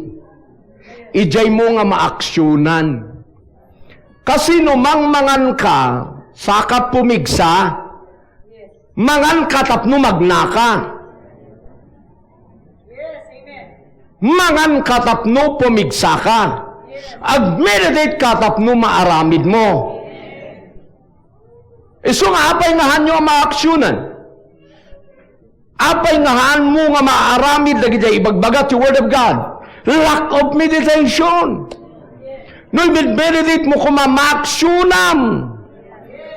Idiay mo nga maaksyonan. Kasino mangmangan ka, saka pumigsa, mangan ka tapno magnaka. Mangan ka tapno pumigsa ka. Ag-meditate ka tapno maaramid mo. Isu nga apay nga haanyo a maaksyonan? Apay nga haanmo nga maaramid dagiti ibagbaga ti Word of God? Lack of meditation. No, i-meditate mo koma, maaksyonam.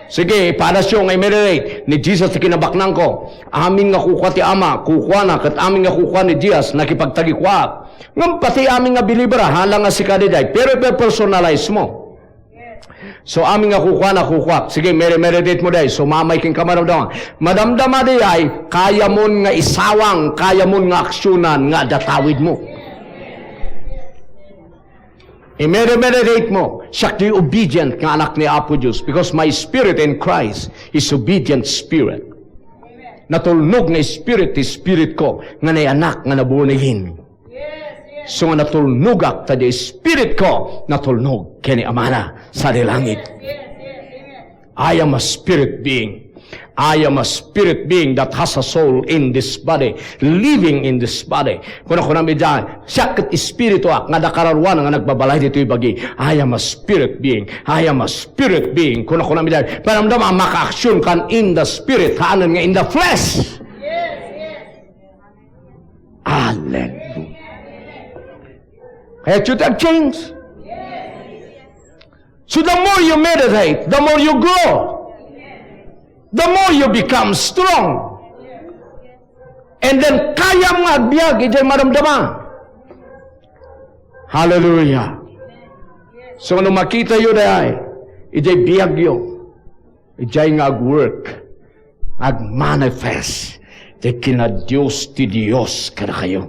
Sige, ipadasyo nga i-meditate ni Jesus ti kinabaknangko. Amin nga kukua ti Ama, kukuana, ket amin nga kukua ni Jesus, nakipagtagikuaak. Ngem pati amin nga believer, hala nga sika diay, pero ipe-personalize mo. So, amin nga kukuana, kukuak. Sige, medi-, meditate mo dayay. Sumamay kenka, madamdama. Madamdama dayay, kayamon nga isawang, kayamon nga aksyonan nga adda tawid mo. I-medi-, meditate mo. Siak diay obedient nga anak ni Apo Dios, because my spirit in Christ is obedient spirit. Natulnog nga spirit ti spirit ko nga nayanak nga naborn again. So nga natulnogak, ta diay spirit ko natulnog ken ni Amana sadi langit. I am a spirit being. I am a spirit being that has a soul in this body, living in this body. Kuna-kuna mi diay, siak ket espirituak nga adda kararuana nga nagbabalay ditoy bagi. I am a spirit being. I am a spirit being. Kuna-kuna mi diay, panamdama, makaaksionkan in the spirit, haanen nga in the flesh. Hallelujah. Kaya you take change. So the more you meditate, the more you grow. The more you become strong. And then, kayam nga agbiag, idiay madamdama. Hallelujah. So, no makitayo diay, idiay biagyo, idiay nga agwork, agmanifest, ti kinadios ti Dios kadakayo.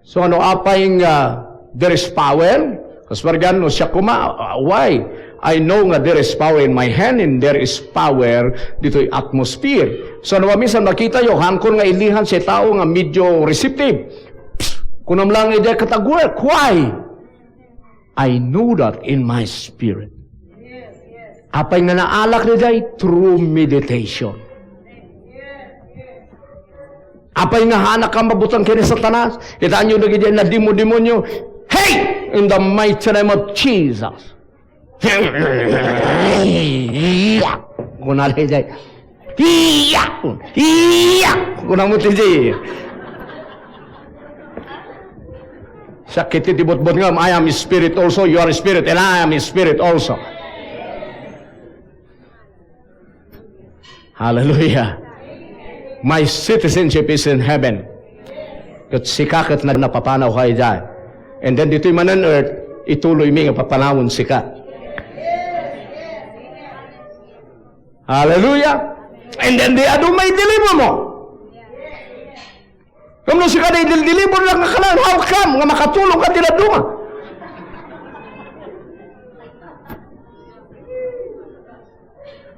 So, ano, apay nga there is power? Kas pargan, no, siak koma, uh, why? I know nga there is power in my hand and there is power ditoy atmosphere. So, ano, minsan makitayo, haankon nga ilihan ti tao nga medyo receptive. Psst, kunam lang, idiay ket agwork. Why? I know that in my spirit. Apay nga naalak daydiay? Through meditation. Apay nga haanak a mabutang ken ni Satanas? Kitaenyo dagiti nademo-demonio. Hey! In the mighty name of Jesus. Kuna daydiay. Iya! Iya! Kuna mo ti di. Sakit ti butbut nga, "I am spirit also, you are spirit, and I am spirit also." Hallelujah. My citizenship is in heaven. Ket sika ket na-, napapanaw ka idiay. And then ditoy manen earth, ituloy mi nga papanawon sika. Hallelujah. And then di adu may deliver mo. Ngem no sika di dil-, deliver lang nga kanan, how come nga makatulong ka ti dadduma?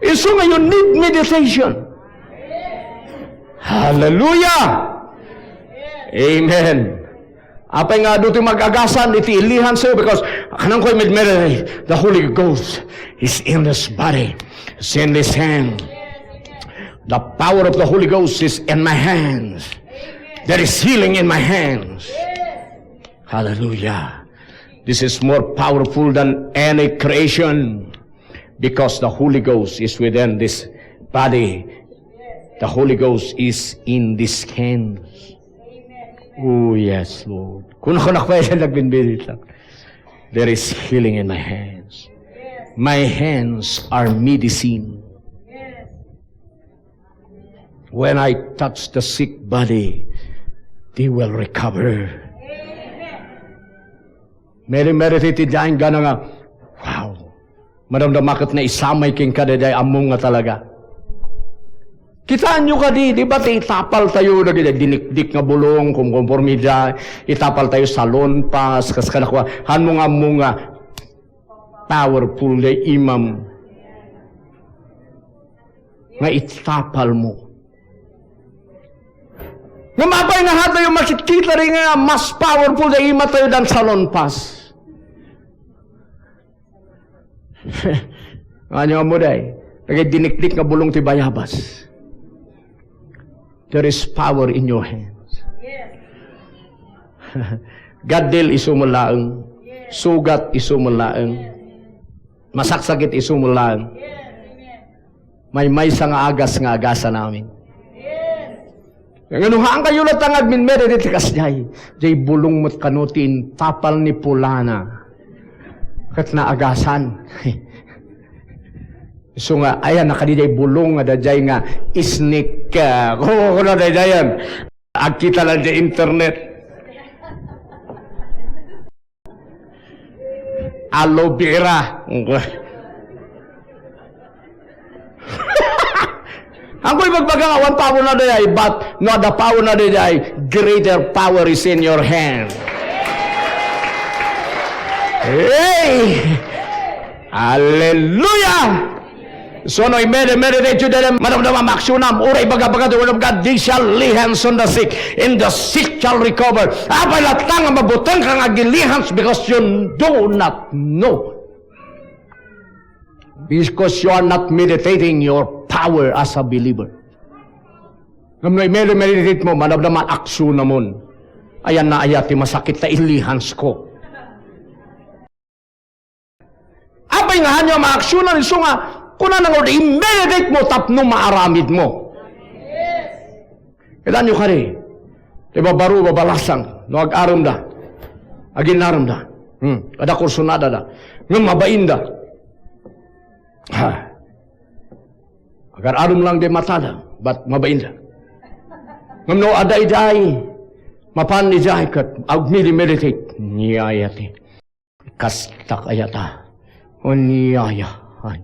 Isu nga you need meditation. Hallelujah! Amen. Apay nga adu ti mag-agasan iti ilihan sayo, because kanang koy med-, meditate, the Holy Ghost is in this body, is in this hand. The power of the Holy Ghost is in my hands. There is healing in my hands. Hallelujah. This is more powerful than any creation. Because the Holy Ghost is within this body. The Holy Ghost is in this hands. Oh, yes, Lord. Kuna-kuna pa yan, nagbinbirit lang. There is healing in my hands. My hands are medicine. When I touch the sick body, they will recover. Meri-meri ti diay gana nga, wow. Madamdama ket naisamay kenka daydiay ammom nga talaga. Kitaenyo kadi, di ba, ti itapal tayo dagiti dinikdik nga bulong, kumkonforme diay, itapal tayo salonpas, kas kadakua, hanmo nga ammo nga powerful diay imam nga itapal mo. Ngem apay nga hatayo makitkita di nga mas powerful diay imatayo dan salonpas? Ania ammo diay? Dagiti dinikdik nga bulong ti bayabas. There is power in your hands. Gaddil isu met laeng. Sugat isu met laeng. Masaksakit isu met laeng. Maymaysa nga agas nga agasanamin. Ngem no haankayo latta nga agminmeda iti kasdiay, diay bulong met kano ti intapal ni Pulana ket naagasan. Isu nga, ayan, nakadi diay bulong nga daydiay nga isnik, ah, kuno daydiayen. Agkita lang diay internet. Aloe vera. Ang ko'y magbaga nga awan power na dayay, but no, the power na dayay, greater power is in your hand. Hey! Hallelujah! So, no, i-med-, meditate you daydiay, madamdama, maaksyonam, uray baga-baga the word of God, they shall lay hands on the sick, and the sick shall recover. Apay latta nga mabuteng ka nga ag-lay hands because you do not know. Because you are not meditating your power as a believer. Ngem no i-meditate mo, madamdama aksiyonamon. Ayanna aya ti masakit ta ilihansko. Apay nga haanyo a maaksyonan isu nga kunana nga i-meditate mo tapno maaramid mo? Kitaenyo kadi, ti babaro, babalasang, no ag-aremda, aginnaremda. Hmm, adda kursunada da. Ngem mabainda. Ha. Agar-arem lang di matada, but mabainda. Ngem no adda idiay, mapan idiay ket agmedi-meditate. Niyayati. Kastak ayata. O niyaya. Ay.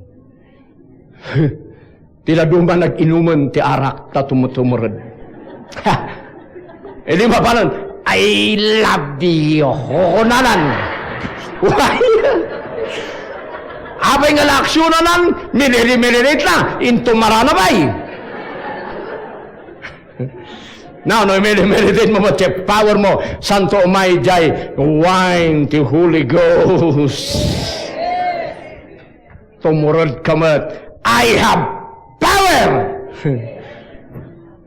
Ti dadduma nag-inumen ti arak ta tumutumured. Idi mapanen, "I love you." Kukunanan. Apay nga naaksyonanan, minili-mililit na, into marana bay. Now, no, i-meditate mo, ti power mo, santo umay jay wine ti Holy Ghost. Tumured ka met, "I have power!"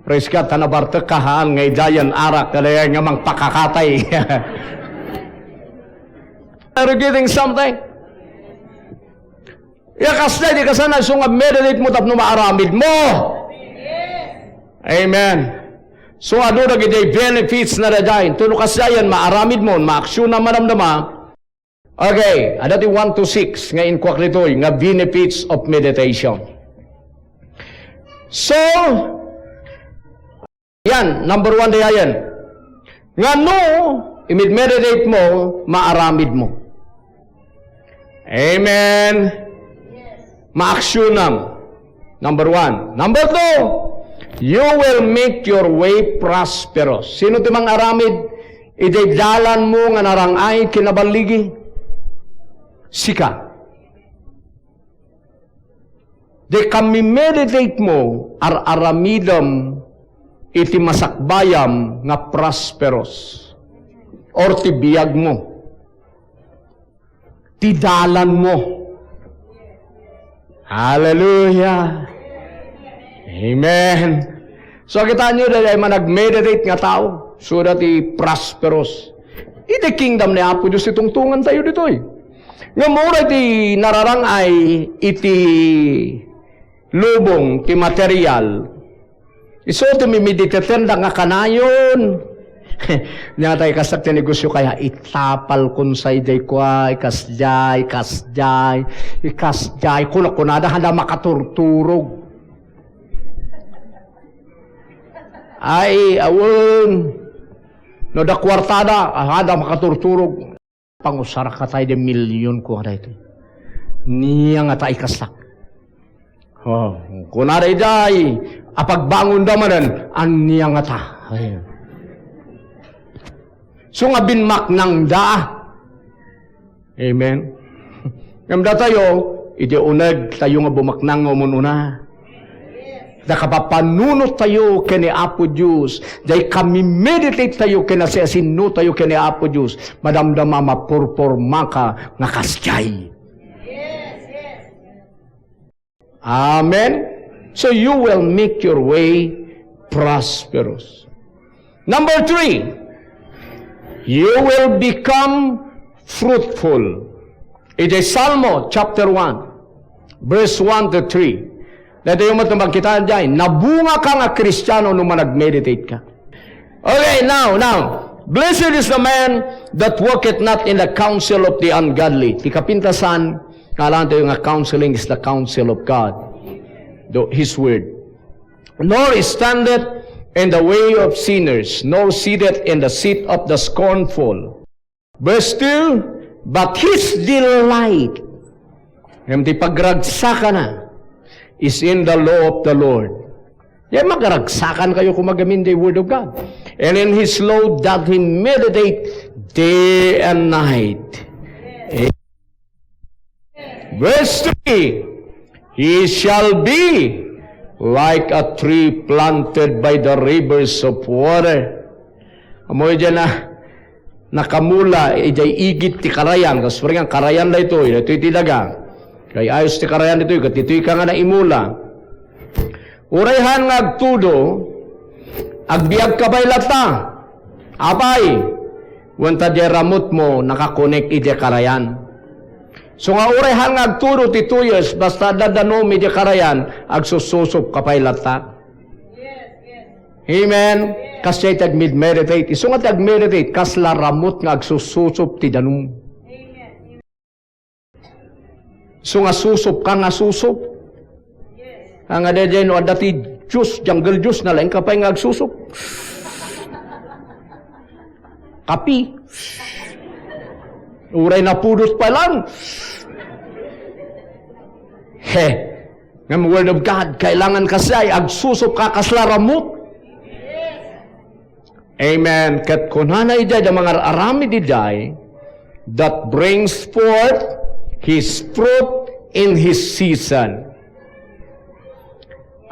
Praise God, ta nabartek ka haan nga idiayen arak, kadayan nga mangpakakatay. Are you getting something? Ya, kasla, di ka sana, isu nga meditate mo tapno maaramid mo. Amen. So, adu dagiti benefits na daydiay. Tulo kasdiayen, maaramid mo, maaksyon na madamdama. Okay, adda ti one to six nga inkuak ditoy, nga benefits of meditation. So, yan, number one dayayen. Nga no, imid-meditate mo, maaramid mo. Amen. Maaksyonam. Number one. Number two, you will make your way prosperous. Sino ti mangaramid? Idiay dalan mo nga narang-ay kinaballigi. Sika. Di ka mi-meditate mo, ar-aramidem iti masakbayam nga prosperous or ti biag mo, ti dalan mo. Hallelujah. Amen. So, kitaenyo, daydiay manag-meditate nga tao, so that he prosperous. Iti kingdom ni Apo Dios, itungtungan tayo ditoy. Ngem uray ti nararang-ay iti lubong, ti material, isu ti mimiditaten da nga kanayon. Nia tay kastak ti negosyo kaya, itapal kun say jay kua, ikasjay, ikasjay, ikasjay. Kuna-, kunada, handa makaturturog. Ay, awen. No da kuartada, handa makaturturog. Pangusarka tay di milyon ko daytoy. Nia nga ta ikastak. Oh, kunada idiay, apagbangonda manen, ania nga ta. Ay. So nga binmaknangda. Amen. Ngem datayo, iti uneg tayo nga bumaknang nga umun-una. Nakapapanunot tayo ken ni Apo Dios. Jay kami meditate tayo ken nasiasinno tayo ken ni Apo Dios. Madamdama mapurpormaka nga kasjay. Amen. So you will make your way prosperous. Number three, you will become fruitful. Iti Salmo chapter one, verse one to three. Daytoy met no makita jay, nabunga ka nga Kristiano no manag-meditate ka. Okay, now, now, "Blessed is the man that walketh not in the counsel of the ungodly." Ti kapintasan, kalaan tayo nga counseling is the counsel of God, the, His word. "Nor standeth in the way of sinners, nor sitteth in the seat of the scornful." Verse two, "But his delight," ngem ti pagragsakana, "is in the law of the Lord." Yan, magragsakan kayo kung magamin the word of God. "And in his law doth he meditate day and night." Verse three, "He shall be like a tree planted by the rivers of water." Amoy dyan na, nakamula, idiay igid ti karayan. Kas-, parang karayan daytoy, daytoy ti daga. Kay ayos ti karayan ditoy, ket ditoy ka nga naimula. Uray haan nga agtudo, agbiag ka pay latta. Apay, wen ta diay ramutmo nakakonek idiay karayan. So nga uray haan nga agtudo ti two years, basta adda danum idiay karayan, agsususup ka pay latta. Amen. Kasdiay ti agmedmeditate. Isu nga ti agmeditate, kasla ramut nga agsususup ti danum. Isu nga susup ka nga susup. Nga daydiay no adda ti juice, jungle juice, nalaing ka pay nga agsusup. Kapi. Uray napudot pa lang. He. Ngem Word of God, kailangan kasdiay, agsusup ka kasla ramut. Amen. Ket kunana idiay da mangar-aramid idiay, that brings forth his fruit in his season.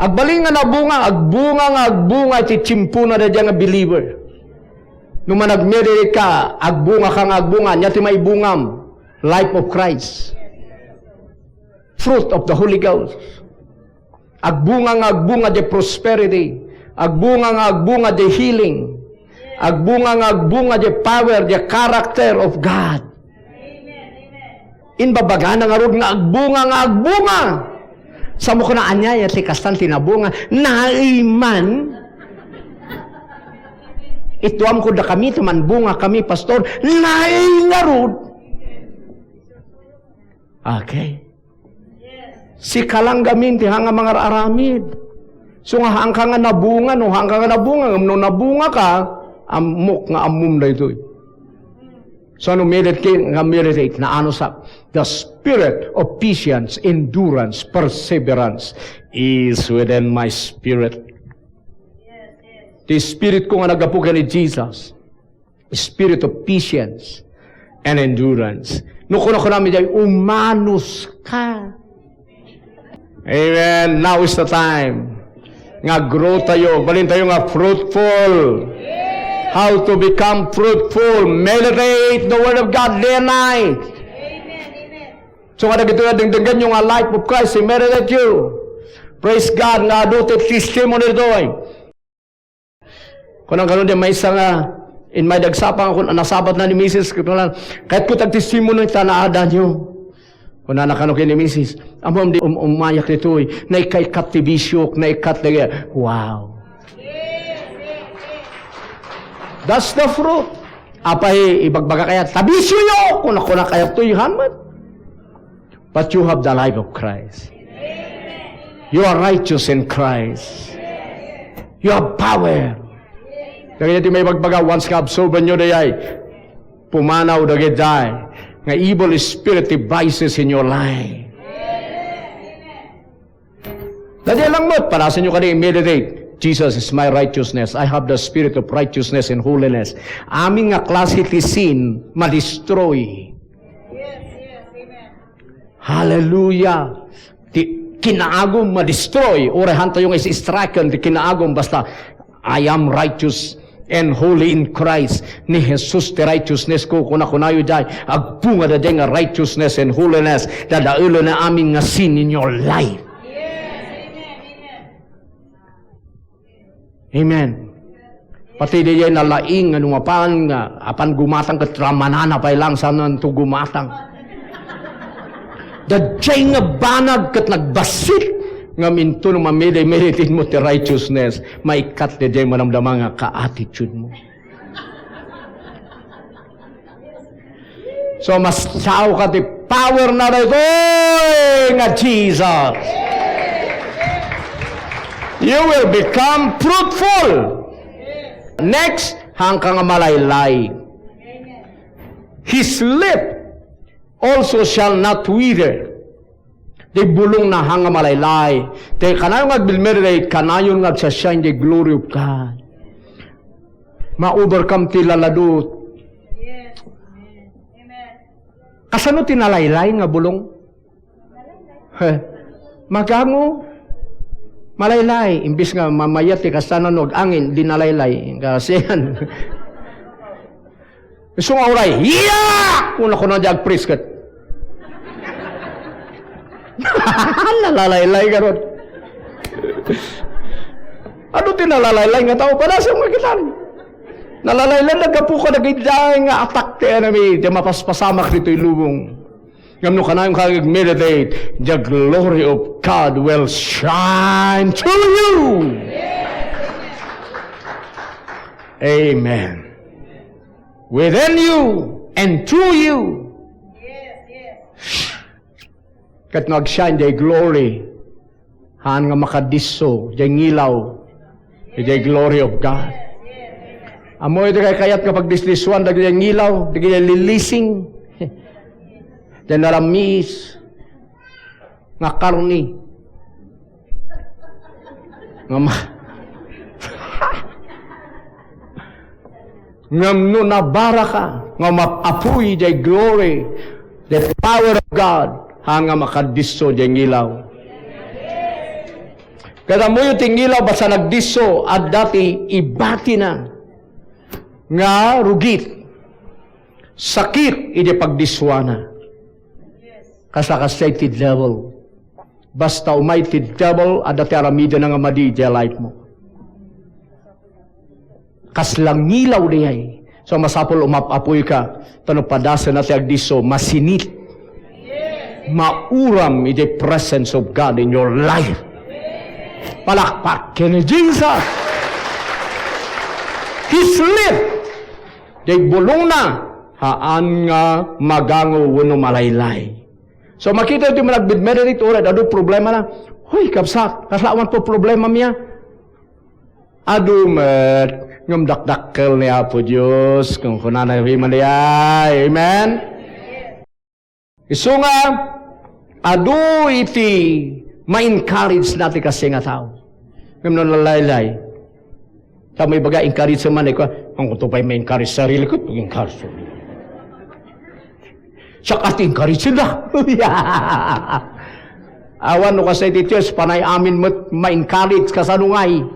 Agbalin nga nabunga, agbunga nga agbunga ti tiempona daydiay nga believer. No managmeditate ka, agbunga ka nga agbunga, ania ti maibungam? Life of Christ. Fruit of the Holy Ghost. Agbunga nga agbunga di prosperity. Agbunga nga agbunga di healing. Agbunga nga agbunga di power, di character of God. Imbabagana ngarud nga agbunga nga agbunga. Sa mo kuna ania ti kastan ti nabunga? Naay man. Ituam ko da kami, ti manbunga kami, Pastor. Naay ngarud. Okay. Sika lang gamin ti haan nga mangar-aramid. So nga haan ka nga nabunga, no haan ka nga nabunga, ngem no nabunga ka, ammok nga ammom daytoy. So no meditate ka nga meditate, naano sa, the spirit of patience, endurance, perseverance is within my spirit. Ti spirit ko nga naggapu ken ni Jesus. Spirit of patience and endurance. No kuna-kuna mi diay, umanus ka. Amen. Now is the time nga grow tayo. Balin tayo nga fruitful. How to become fruitful. Meditate the word of God day and night. So nga dagito nga dengdenggen nyo nga life of Christ, meditate you. Praise God nga adu ti testimony ditoy. Kunam kano diay maysa nga, in may dagsapa nga kun-, nasabat na ni misis, kunana, "Kayatko ti agtestimony ta naada nyo." Kunana kano ken ni misis, "Ammom di um-, umayak ditoy, naikkat-ikkat ti bisiok, naikkat ti," wow. That's the fruit. Apay, ibagbaga kayat, "Ta bisio yo!" Kuna, kuna kayat to, you have it. But you have the life of Christ. You are righteous in Christ. You have power. Dagiti maibagbaga, once nga absorben nyo dayay, pumanaw dagiti nga evil spirit devices in your life. Dagiti lang met, panasen nyo kadi, meditate. "Jesus is my righteousness. I have the spirit of righteousness and holiness." Amin nga klase ti sin, madestroy. Hallelujah! Ti kinaagum madestroy. Uray haan tayo nga is-striken ti kinaagum, basta, "I am righteous and holy in Christ." Ni Jesus ti righteousness ko, kuna-kunayo diay, agbunga daydiay nga righteousness and holiness. Dadaelen na amin nga sin in your life. Amen. Pati daydiay nalaing nga no mapan nga apan gumatang ket ramanana pay lang sananto gumatang. Daydiay nga banag ket nagbassit ngem into no mamidi-meditate mo ti righteousness, maikkat daydiay madamdama nga ka-attitude mo. So, mas tao ka ti power na daytoy nga Jesus. You will become fruitful. Next, haan ka nga malaylay. His leaf also shall not wither. Ti bulong na haan nga malaylay. Ti kanayon nga agbilmeri, kanayon nga agsashine the glory of God. Ma-overcome ti laladut. Kasano ti nalaylay nga bulong? He. Magango. Malaylay. Imbis nga mamayat ti kasta no agangin, di nalaylay. Kasi yan. Isu nga uray, "Iya!" Kuna-kuna diay agprisket. Nalalaylay garud. Adu ti nalalaylay nga tao? Padasem nga kitan. Nalalaylay, naggapu kadagiti nga atak ti enemy, ti mapaspasamak ditoy lubong. Ngem no kanayon ka ag-meditate, the glory of God will shine through you. Amen. Within you and through you. Ket no agshine diay glory, haan nga makadisso diay ngilaw, diay glory of God. Ammo iti kayat nga pagdisdissuan dagiti ngilaw, dagiti lilising, diay nalamiis nga karni. Nga ma-, ngem no nabaraka nga map-apuy diay glory, the power of God, haan nga makadisso diay ngilaw. Ket ammoyo ti ngilaw, basta nagdisso, adda ti ibatina nga rugit, sakit iti pagdissuana. Kasla-kasla ti devil. Basta umay ti devil, adda ti aramidena nga madi iti life mo. Kasla ngilaw diay. So, masapul umap-apuy ka, tapno padasenna ti agdisso, masinit. Mauram iti presence of God in your life. Palakpak ken ni Jesus. His life. Diay bulongna, haan nga magango wenno malaylay. So, makita ti managmedmeditate, uray adu problemana. Hoy, kabsat, kasla awan po problema mi a. Adu met, ngem dakdakkel ni Apo Dios, kunkunana, Amen. Isu nga, adu iti ma-encourage na ti kasi nga tao. Ngem no nalaylay, ta may baga encourage man, ikaw, "Ang kuto pa'y ma-encourage sarili ko, pag-encourage." Siya ka ti encourage na. Awan no kasi ti church, panay amin met ma-encourage, kasano ngay?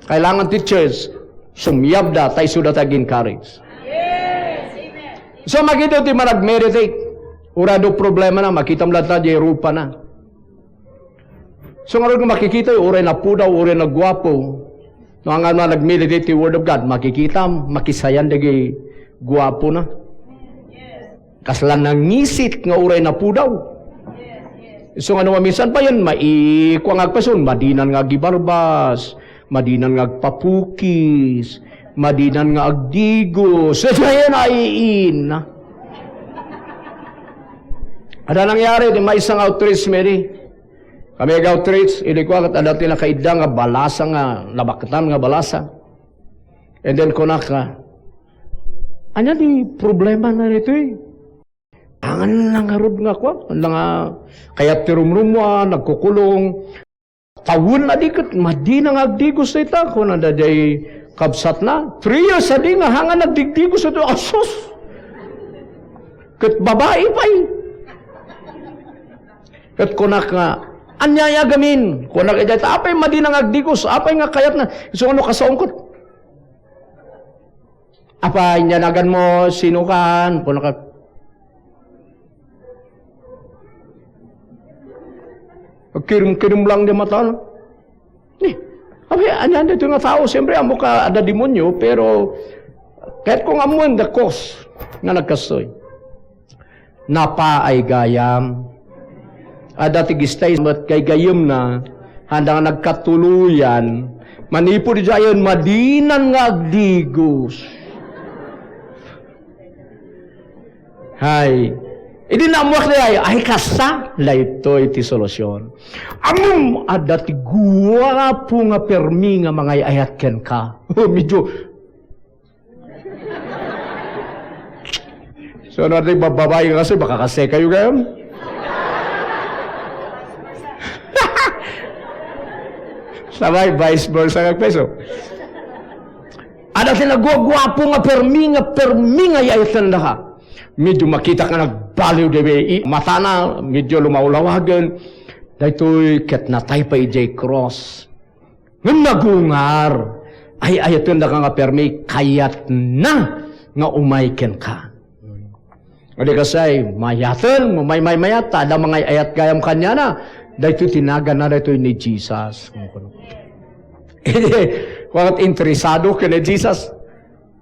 Kailangan ti church, sumyabda, ta isuda ti ag-encourage. So, makita ti managmeditate. Uray adu problemana, makitam latta diay rupana. So, ngarud nga makikita, uray napudaw, uray naguapo. No, haan nga nagmeditate ti Word of God, makikita, makisayan dagiti guapona. Kasla nangisit nga uray napudaw. So, nga no, minsan pa yan, maikua nga agpason, madinan nga agibarbas, madinan nga agpapukis, madinan nga agdigos. Sadiayen ay iin. Ada nangyari, ti maysa nga outreach, Mary. Kami ag-outreach, idi kua, ket ada ti nakaidda nga balasa nga, nabaktan nga balasa. And then, kunak nga, "Ania ti problema na ditoy?" Angan na ngarud nga kua, nga kayat ti rumrumuan, nagkukulong. Tawen a di ket madina nga agdigos dayta, kuna daydiay kabsatna. Three years a di nga hangan nagdigdigos ito, asus! Ket babai pay. Ket kunak nga, "Ania a gamin?" Kunak iti dayta, "Apay madina nga agdigos? Apay nga kayatna?" Isu nga no kasaongkot. "Apay, ania naganmo? Sino kan?" Kunak, agkirim-kirim lang di mata, no? Ni, apay, ania daytoy nga tao? Siyempre, ammo ka, adda demonyo, pero kayat ko nga ammoen the cause nga nagkastoy. Napaay gayam. Adda ti gistay met gaygayemna, haan nga nagkatuloyan, manipud idiayen madinan nga agdigos. Hay, idi naammoak di ay, ay, kasta, daytoy ti solusyon. Ammom, adda ti guapo nga permi nga mangay-ayat kenka. Medyo So, ano, ati, bababae ka kasi, baka kasi kayo, gayam? Sabay, vice versa, kag peso. Ada ti naguaguapo nga permi, nga permi nga yaitenda ka. Medyo makita ka nagbaliw di i-, matana, medyo lumawlawagen. Daytoy ket natay pa idiay cross. Ngem nagungar, ay-ayaten daka nga permi, kayatna nga umay kenka. Adi kasay, mayaten, may, may mayat, ta adda mangay-ayat gayam kaniana. Daytoy ti naganna daytoy ni Jesus. Idi, kunak, interesado ken ni Jesus.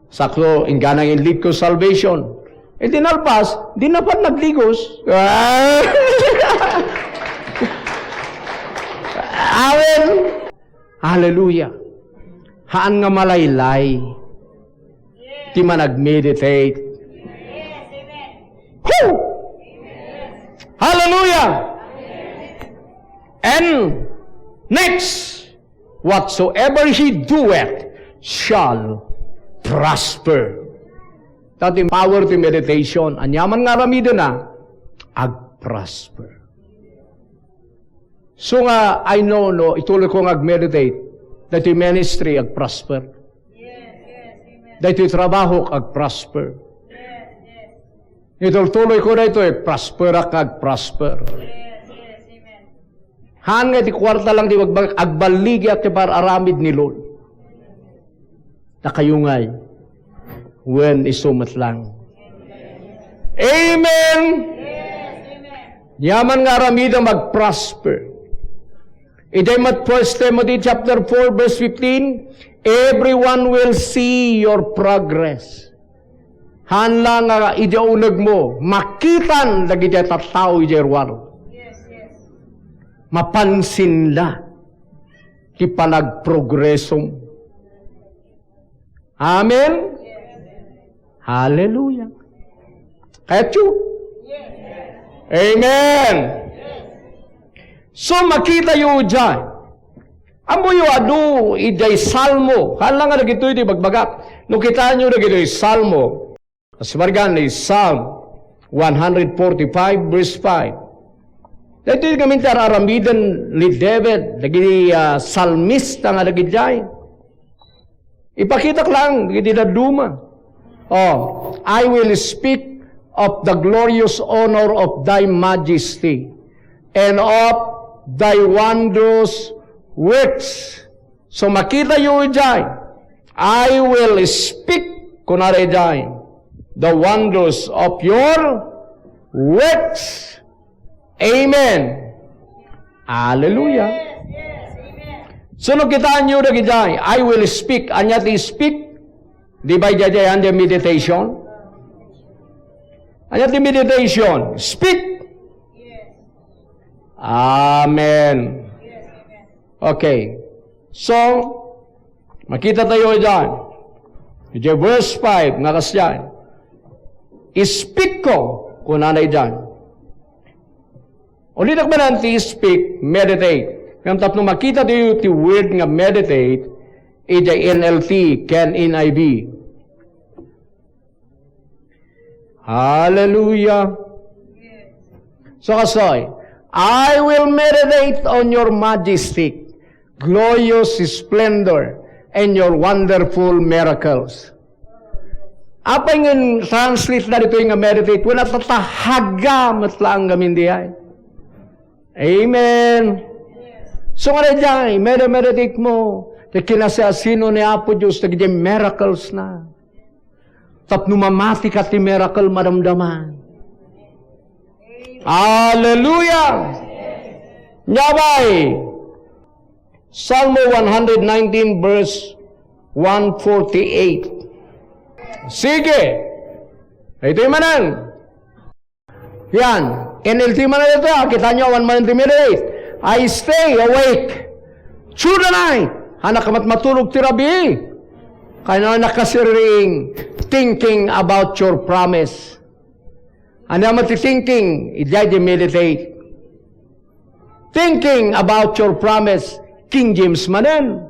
Sakto, ingganang inlid ko salvation. Idi nalpas, di na pay nagligos. Amen. Hallelujah. Haan nga malaylay ti manag-meditate. Whew! Hallelujah! And next, "Whatsoever he doeth shall prosper." Daytoy power ti meditation. Ania man nga aramidena, agprosper. So nga, I know, no, ituloy ko nga ag-meditate. Daytoy ministry, agprosper. Daytoy trabahok, agprosper. Itultuloy ko daytoy, prosperak nga agprosper. Haan nga iti kuarta lang ti agbag-, agballigiak ti par-aramid ni Lord. Dakayo ngay, wen isu met lang. Amen! Ania man nga aramidem, agprosper. Idiay met First Timothy chapter four, verse fifteen, "Everyone will see your progress." Haan la nga idiay unegmo, makitan dagidiay tattao idiay ruar. Mapansinda ti panagprogresom. Amen? Hallelujah. Kayatyo? Amen. So, makitayo diay. Ammoyo adu idiay Salmo. Haan la nga dagitoy ti bagbagak. No kitaenyo dagitoy Salmo, Kas bargan ni Psalm one hundred forty-five, verse five. Daytoy ngamin ti ar-aramiden ni David, dagiti, ah, salmista nga dagidiay. Ipakitak lang dagiti dadduma. Oh, "I will speak of the glorious honor of thy majesty and of thy wondrous works." So, makitayo idiay, "I will speak," kunana idiay, "the wonders of your works." Amen. Hallelujah. So, no kitaenyo dagidiay, "I will speak." Ania ti speak? Di ba idiay, idiay, ania ti meditation? Ania ti meditation? Speak. Amen. Okay. So, makitatayo idiay. Idiay verse five nga kasdiay, "Speak ko," kunana idiay. Ulitek manen ti speak, meditate. Ngem tapno makitatayo ti word nga meditate, idiay N L T ken N I V. Hallelujah. So, kastoy, "I will meditate on your majestic, glorious splendor and your wonderful miracles." Apay nga translate na ditoy nga meditate? Wen, natatahaga met laeng ngamin diay. Amen. So, nga diay, medi-, meditate mo ti kinasiasino ni Apo Dios, dagiti miracles na. Tapno mamati ka ti miracle, madamdama. Hallelujah! Nia pay, Salmo one hundred nineteen, verse one forty-eight. Sige. Itoy manen. Yan. N L T man ito, ah. Kita nyo, awan man ti meditate. "I stay awake through the night." Haan a kamatmatulog ti rabii. Kayatna nakasiriring, thinking about your promise. Ania met ti thinking? Idiay di meditate. Thinking about your promise. King James manen.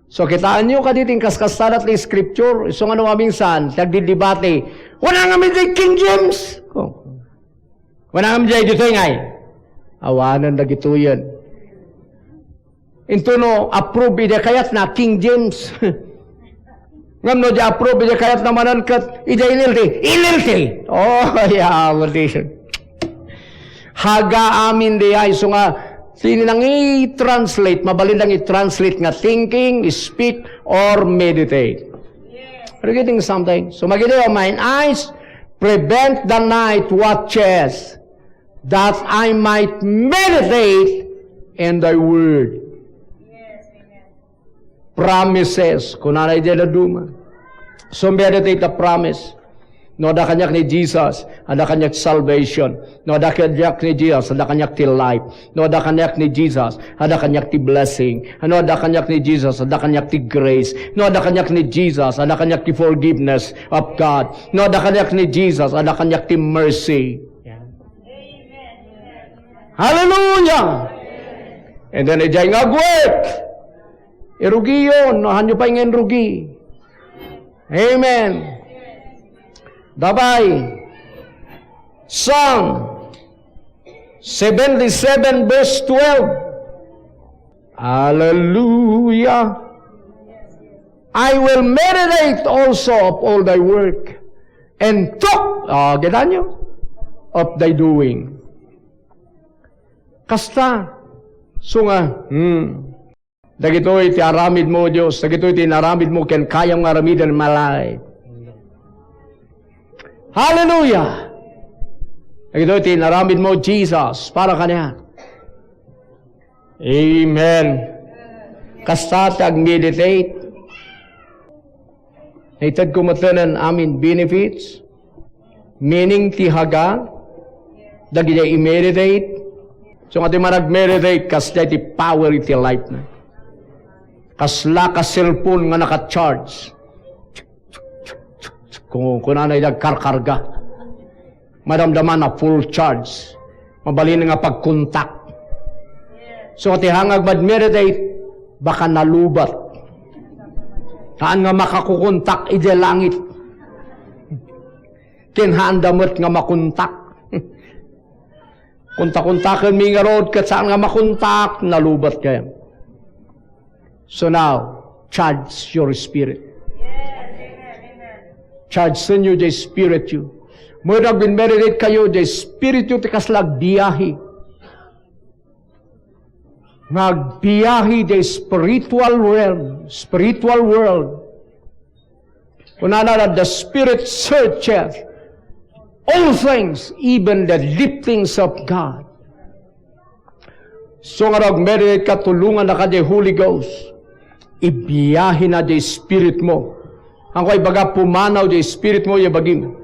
So, kitaenyo kadi ti inkaskasada ti Scripture, isu nga no maminsan, ti agdidibati, "Kuna ngamin ti King James." Oh. "Kuna ngamin ti ditoy ngay." Awanen dagitoyen. Into no, approve idi kayatna, King James. Ngem no di approve idi kayatna manen ket idi N L T, N L T. Oh, yeah, what is it? Haga amin diay, isu nga, sino nang i-translate, mabalin lang i-translate nga thinking, speak, or meditate. Are you getting something? So, makitayo, "Mine eyes Prevent the night watches, that I might meditate in thy word. Promises, kunana iti dadduma. So meditate the promise. No adda kaniak ni Jesus, adda kaniak salvation. No adda kaniak ni Jesus, adda kaniak ti life. No adda kaniak ni Jesus, adda kaniak ti blessing. No adda kaniak ni Jesus, adda kaniak ti grace. No adda kaniak ni Jesus, adda kaniak ti forgiveness of God. No adda kaniak ni Jesus, adda kaniak ti mercy. Hallelujah! And then, ijay nga agwek, irugiyon, no, hanyo pay nga inrugi. Amen. Dabay. Psalm seventy-seven verse twelve. Hallelujah. I will meditate also of all thy work and talk, ah, kita nyo, of thy doing. Kasta, so nga, hmm. Dagitoy ti aramid mo, Dios. Dagitoy ti inaramid mo ken kayam nga aramiden, my life. Hallelujah! Dagitoy ti inaramid mo, Jesus, para kaniak. Amen. Kasta ti ag-meditate. Naitedko metten amin benefits, meaning ti haga, dagiti i-meditate. So, nga ti manag-meditate, kasla ti power iti life na. Kasla ka cellphone nga naka-charge. Kung kunana ida karkarga. Madamdama na full charge. Mabalin nga pagkontak. So, ti hangag mag-meditate, baka nalubat. Haan nga makakukontak iti langit. Ken haan da met nga makontak. Kontak-kontaken mi ngarud, ket saan nga makontak, nalubat kayam. So now, charge your spirit. Charge-enyo jay spirityo. Mo nag-meditate kayo, jay spirityo ti kasla agbiahe. Nga agbiahe jay spiritual realm, spiritual world. Kunana, "The Spirit searcheth all things, even the deep things of God." So nga nag-meditate ka, tulongannaka ti Holy Ghost. Ibiahena ti spirit mo. Ang ko ibaga, pumanaw ti spirit mo, ya bagim.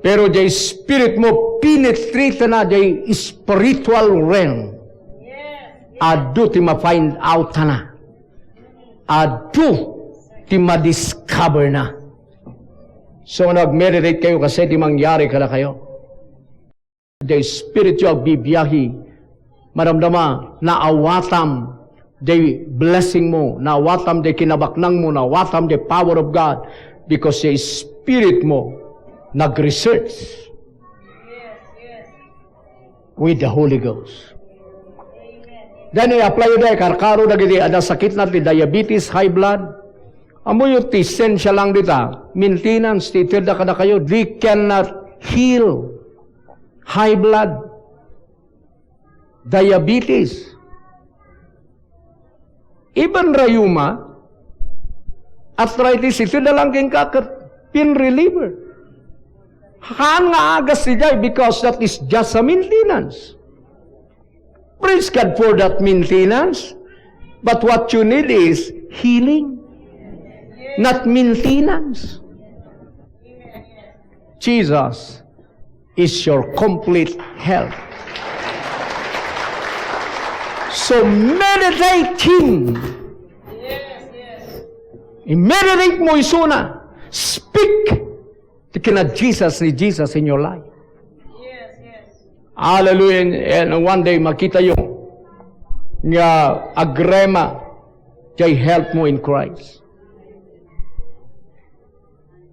Pero ti spirit mo, penetrate na ti spiritual realm. Adu ti ma-find out na. Adu ti ma-discover na. So, nag-meditate kayo kasi ti mangyari kadakayo. Ti spirityo agbibiahe. Madamdama, naawatam ti blessing mo, naawatam ti kinabaknang mo, naawatam ti power of God, because ti spirit mo nag-research with the Holy Ghost. Then, i-apply da, karkaro dagiti adda sakitna ti diabetes, high blood. Ammoyo ti sensia lang dita, maintenance ti itedda kadakayo, they cannot heal high blood, diabetes, even rayuma, arthritis, itedda lang kenka ket pain reliever. Haan nga agas idiay because that is just a maintenance. Praise God for that maintenance. But what you need is healing, not maintenance. Jesus is your complete health. So meditate Him. I-meditate mo isuna. Speak ti kina Jesus ni Jesus in your life. Hallelujah. And, and one day, makita yo nga agrema ti health mo in Christ.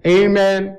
Amen.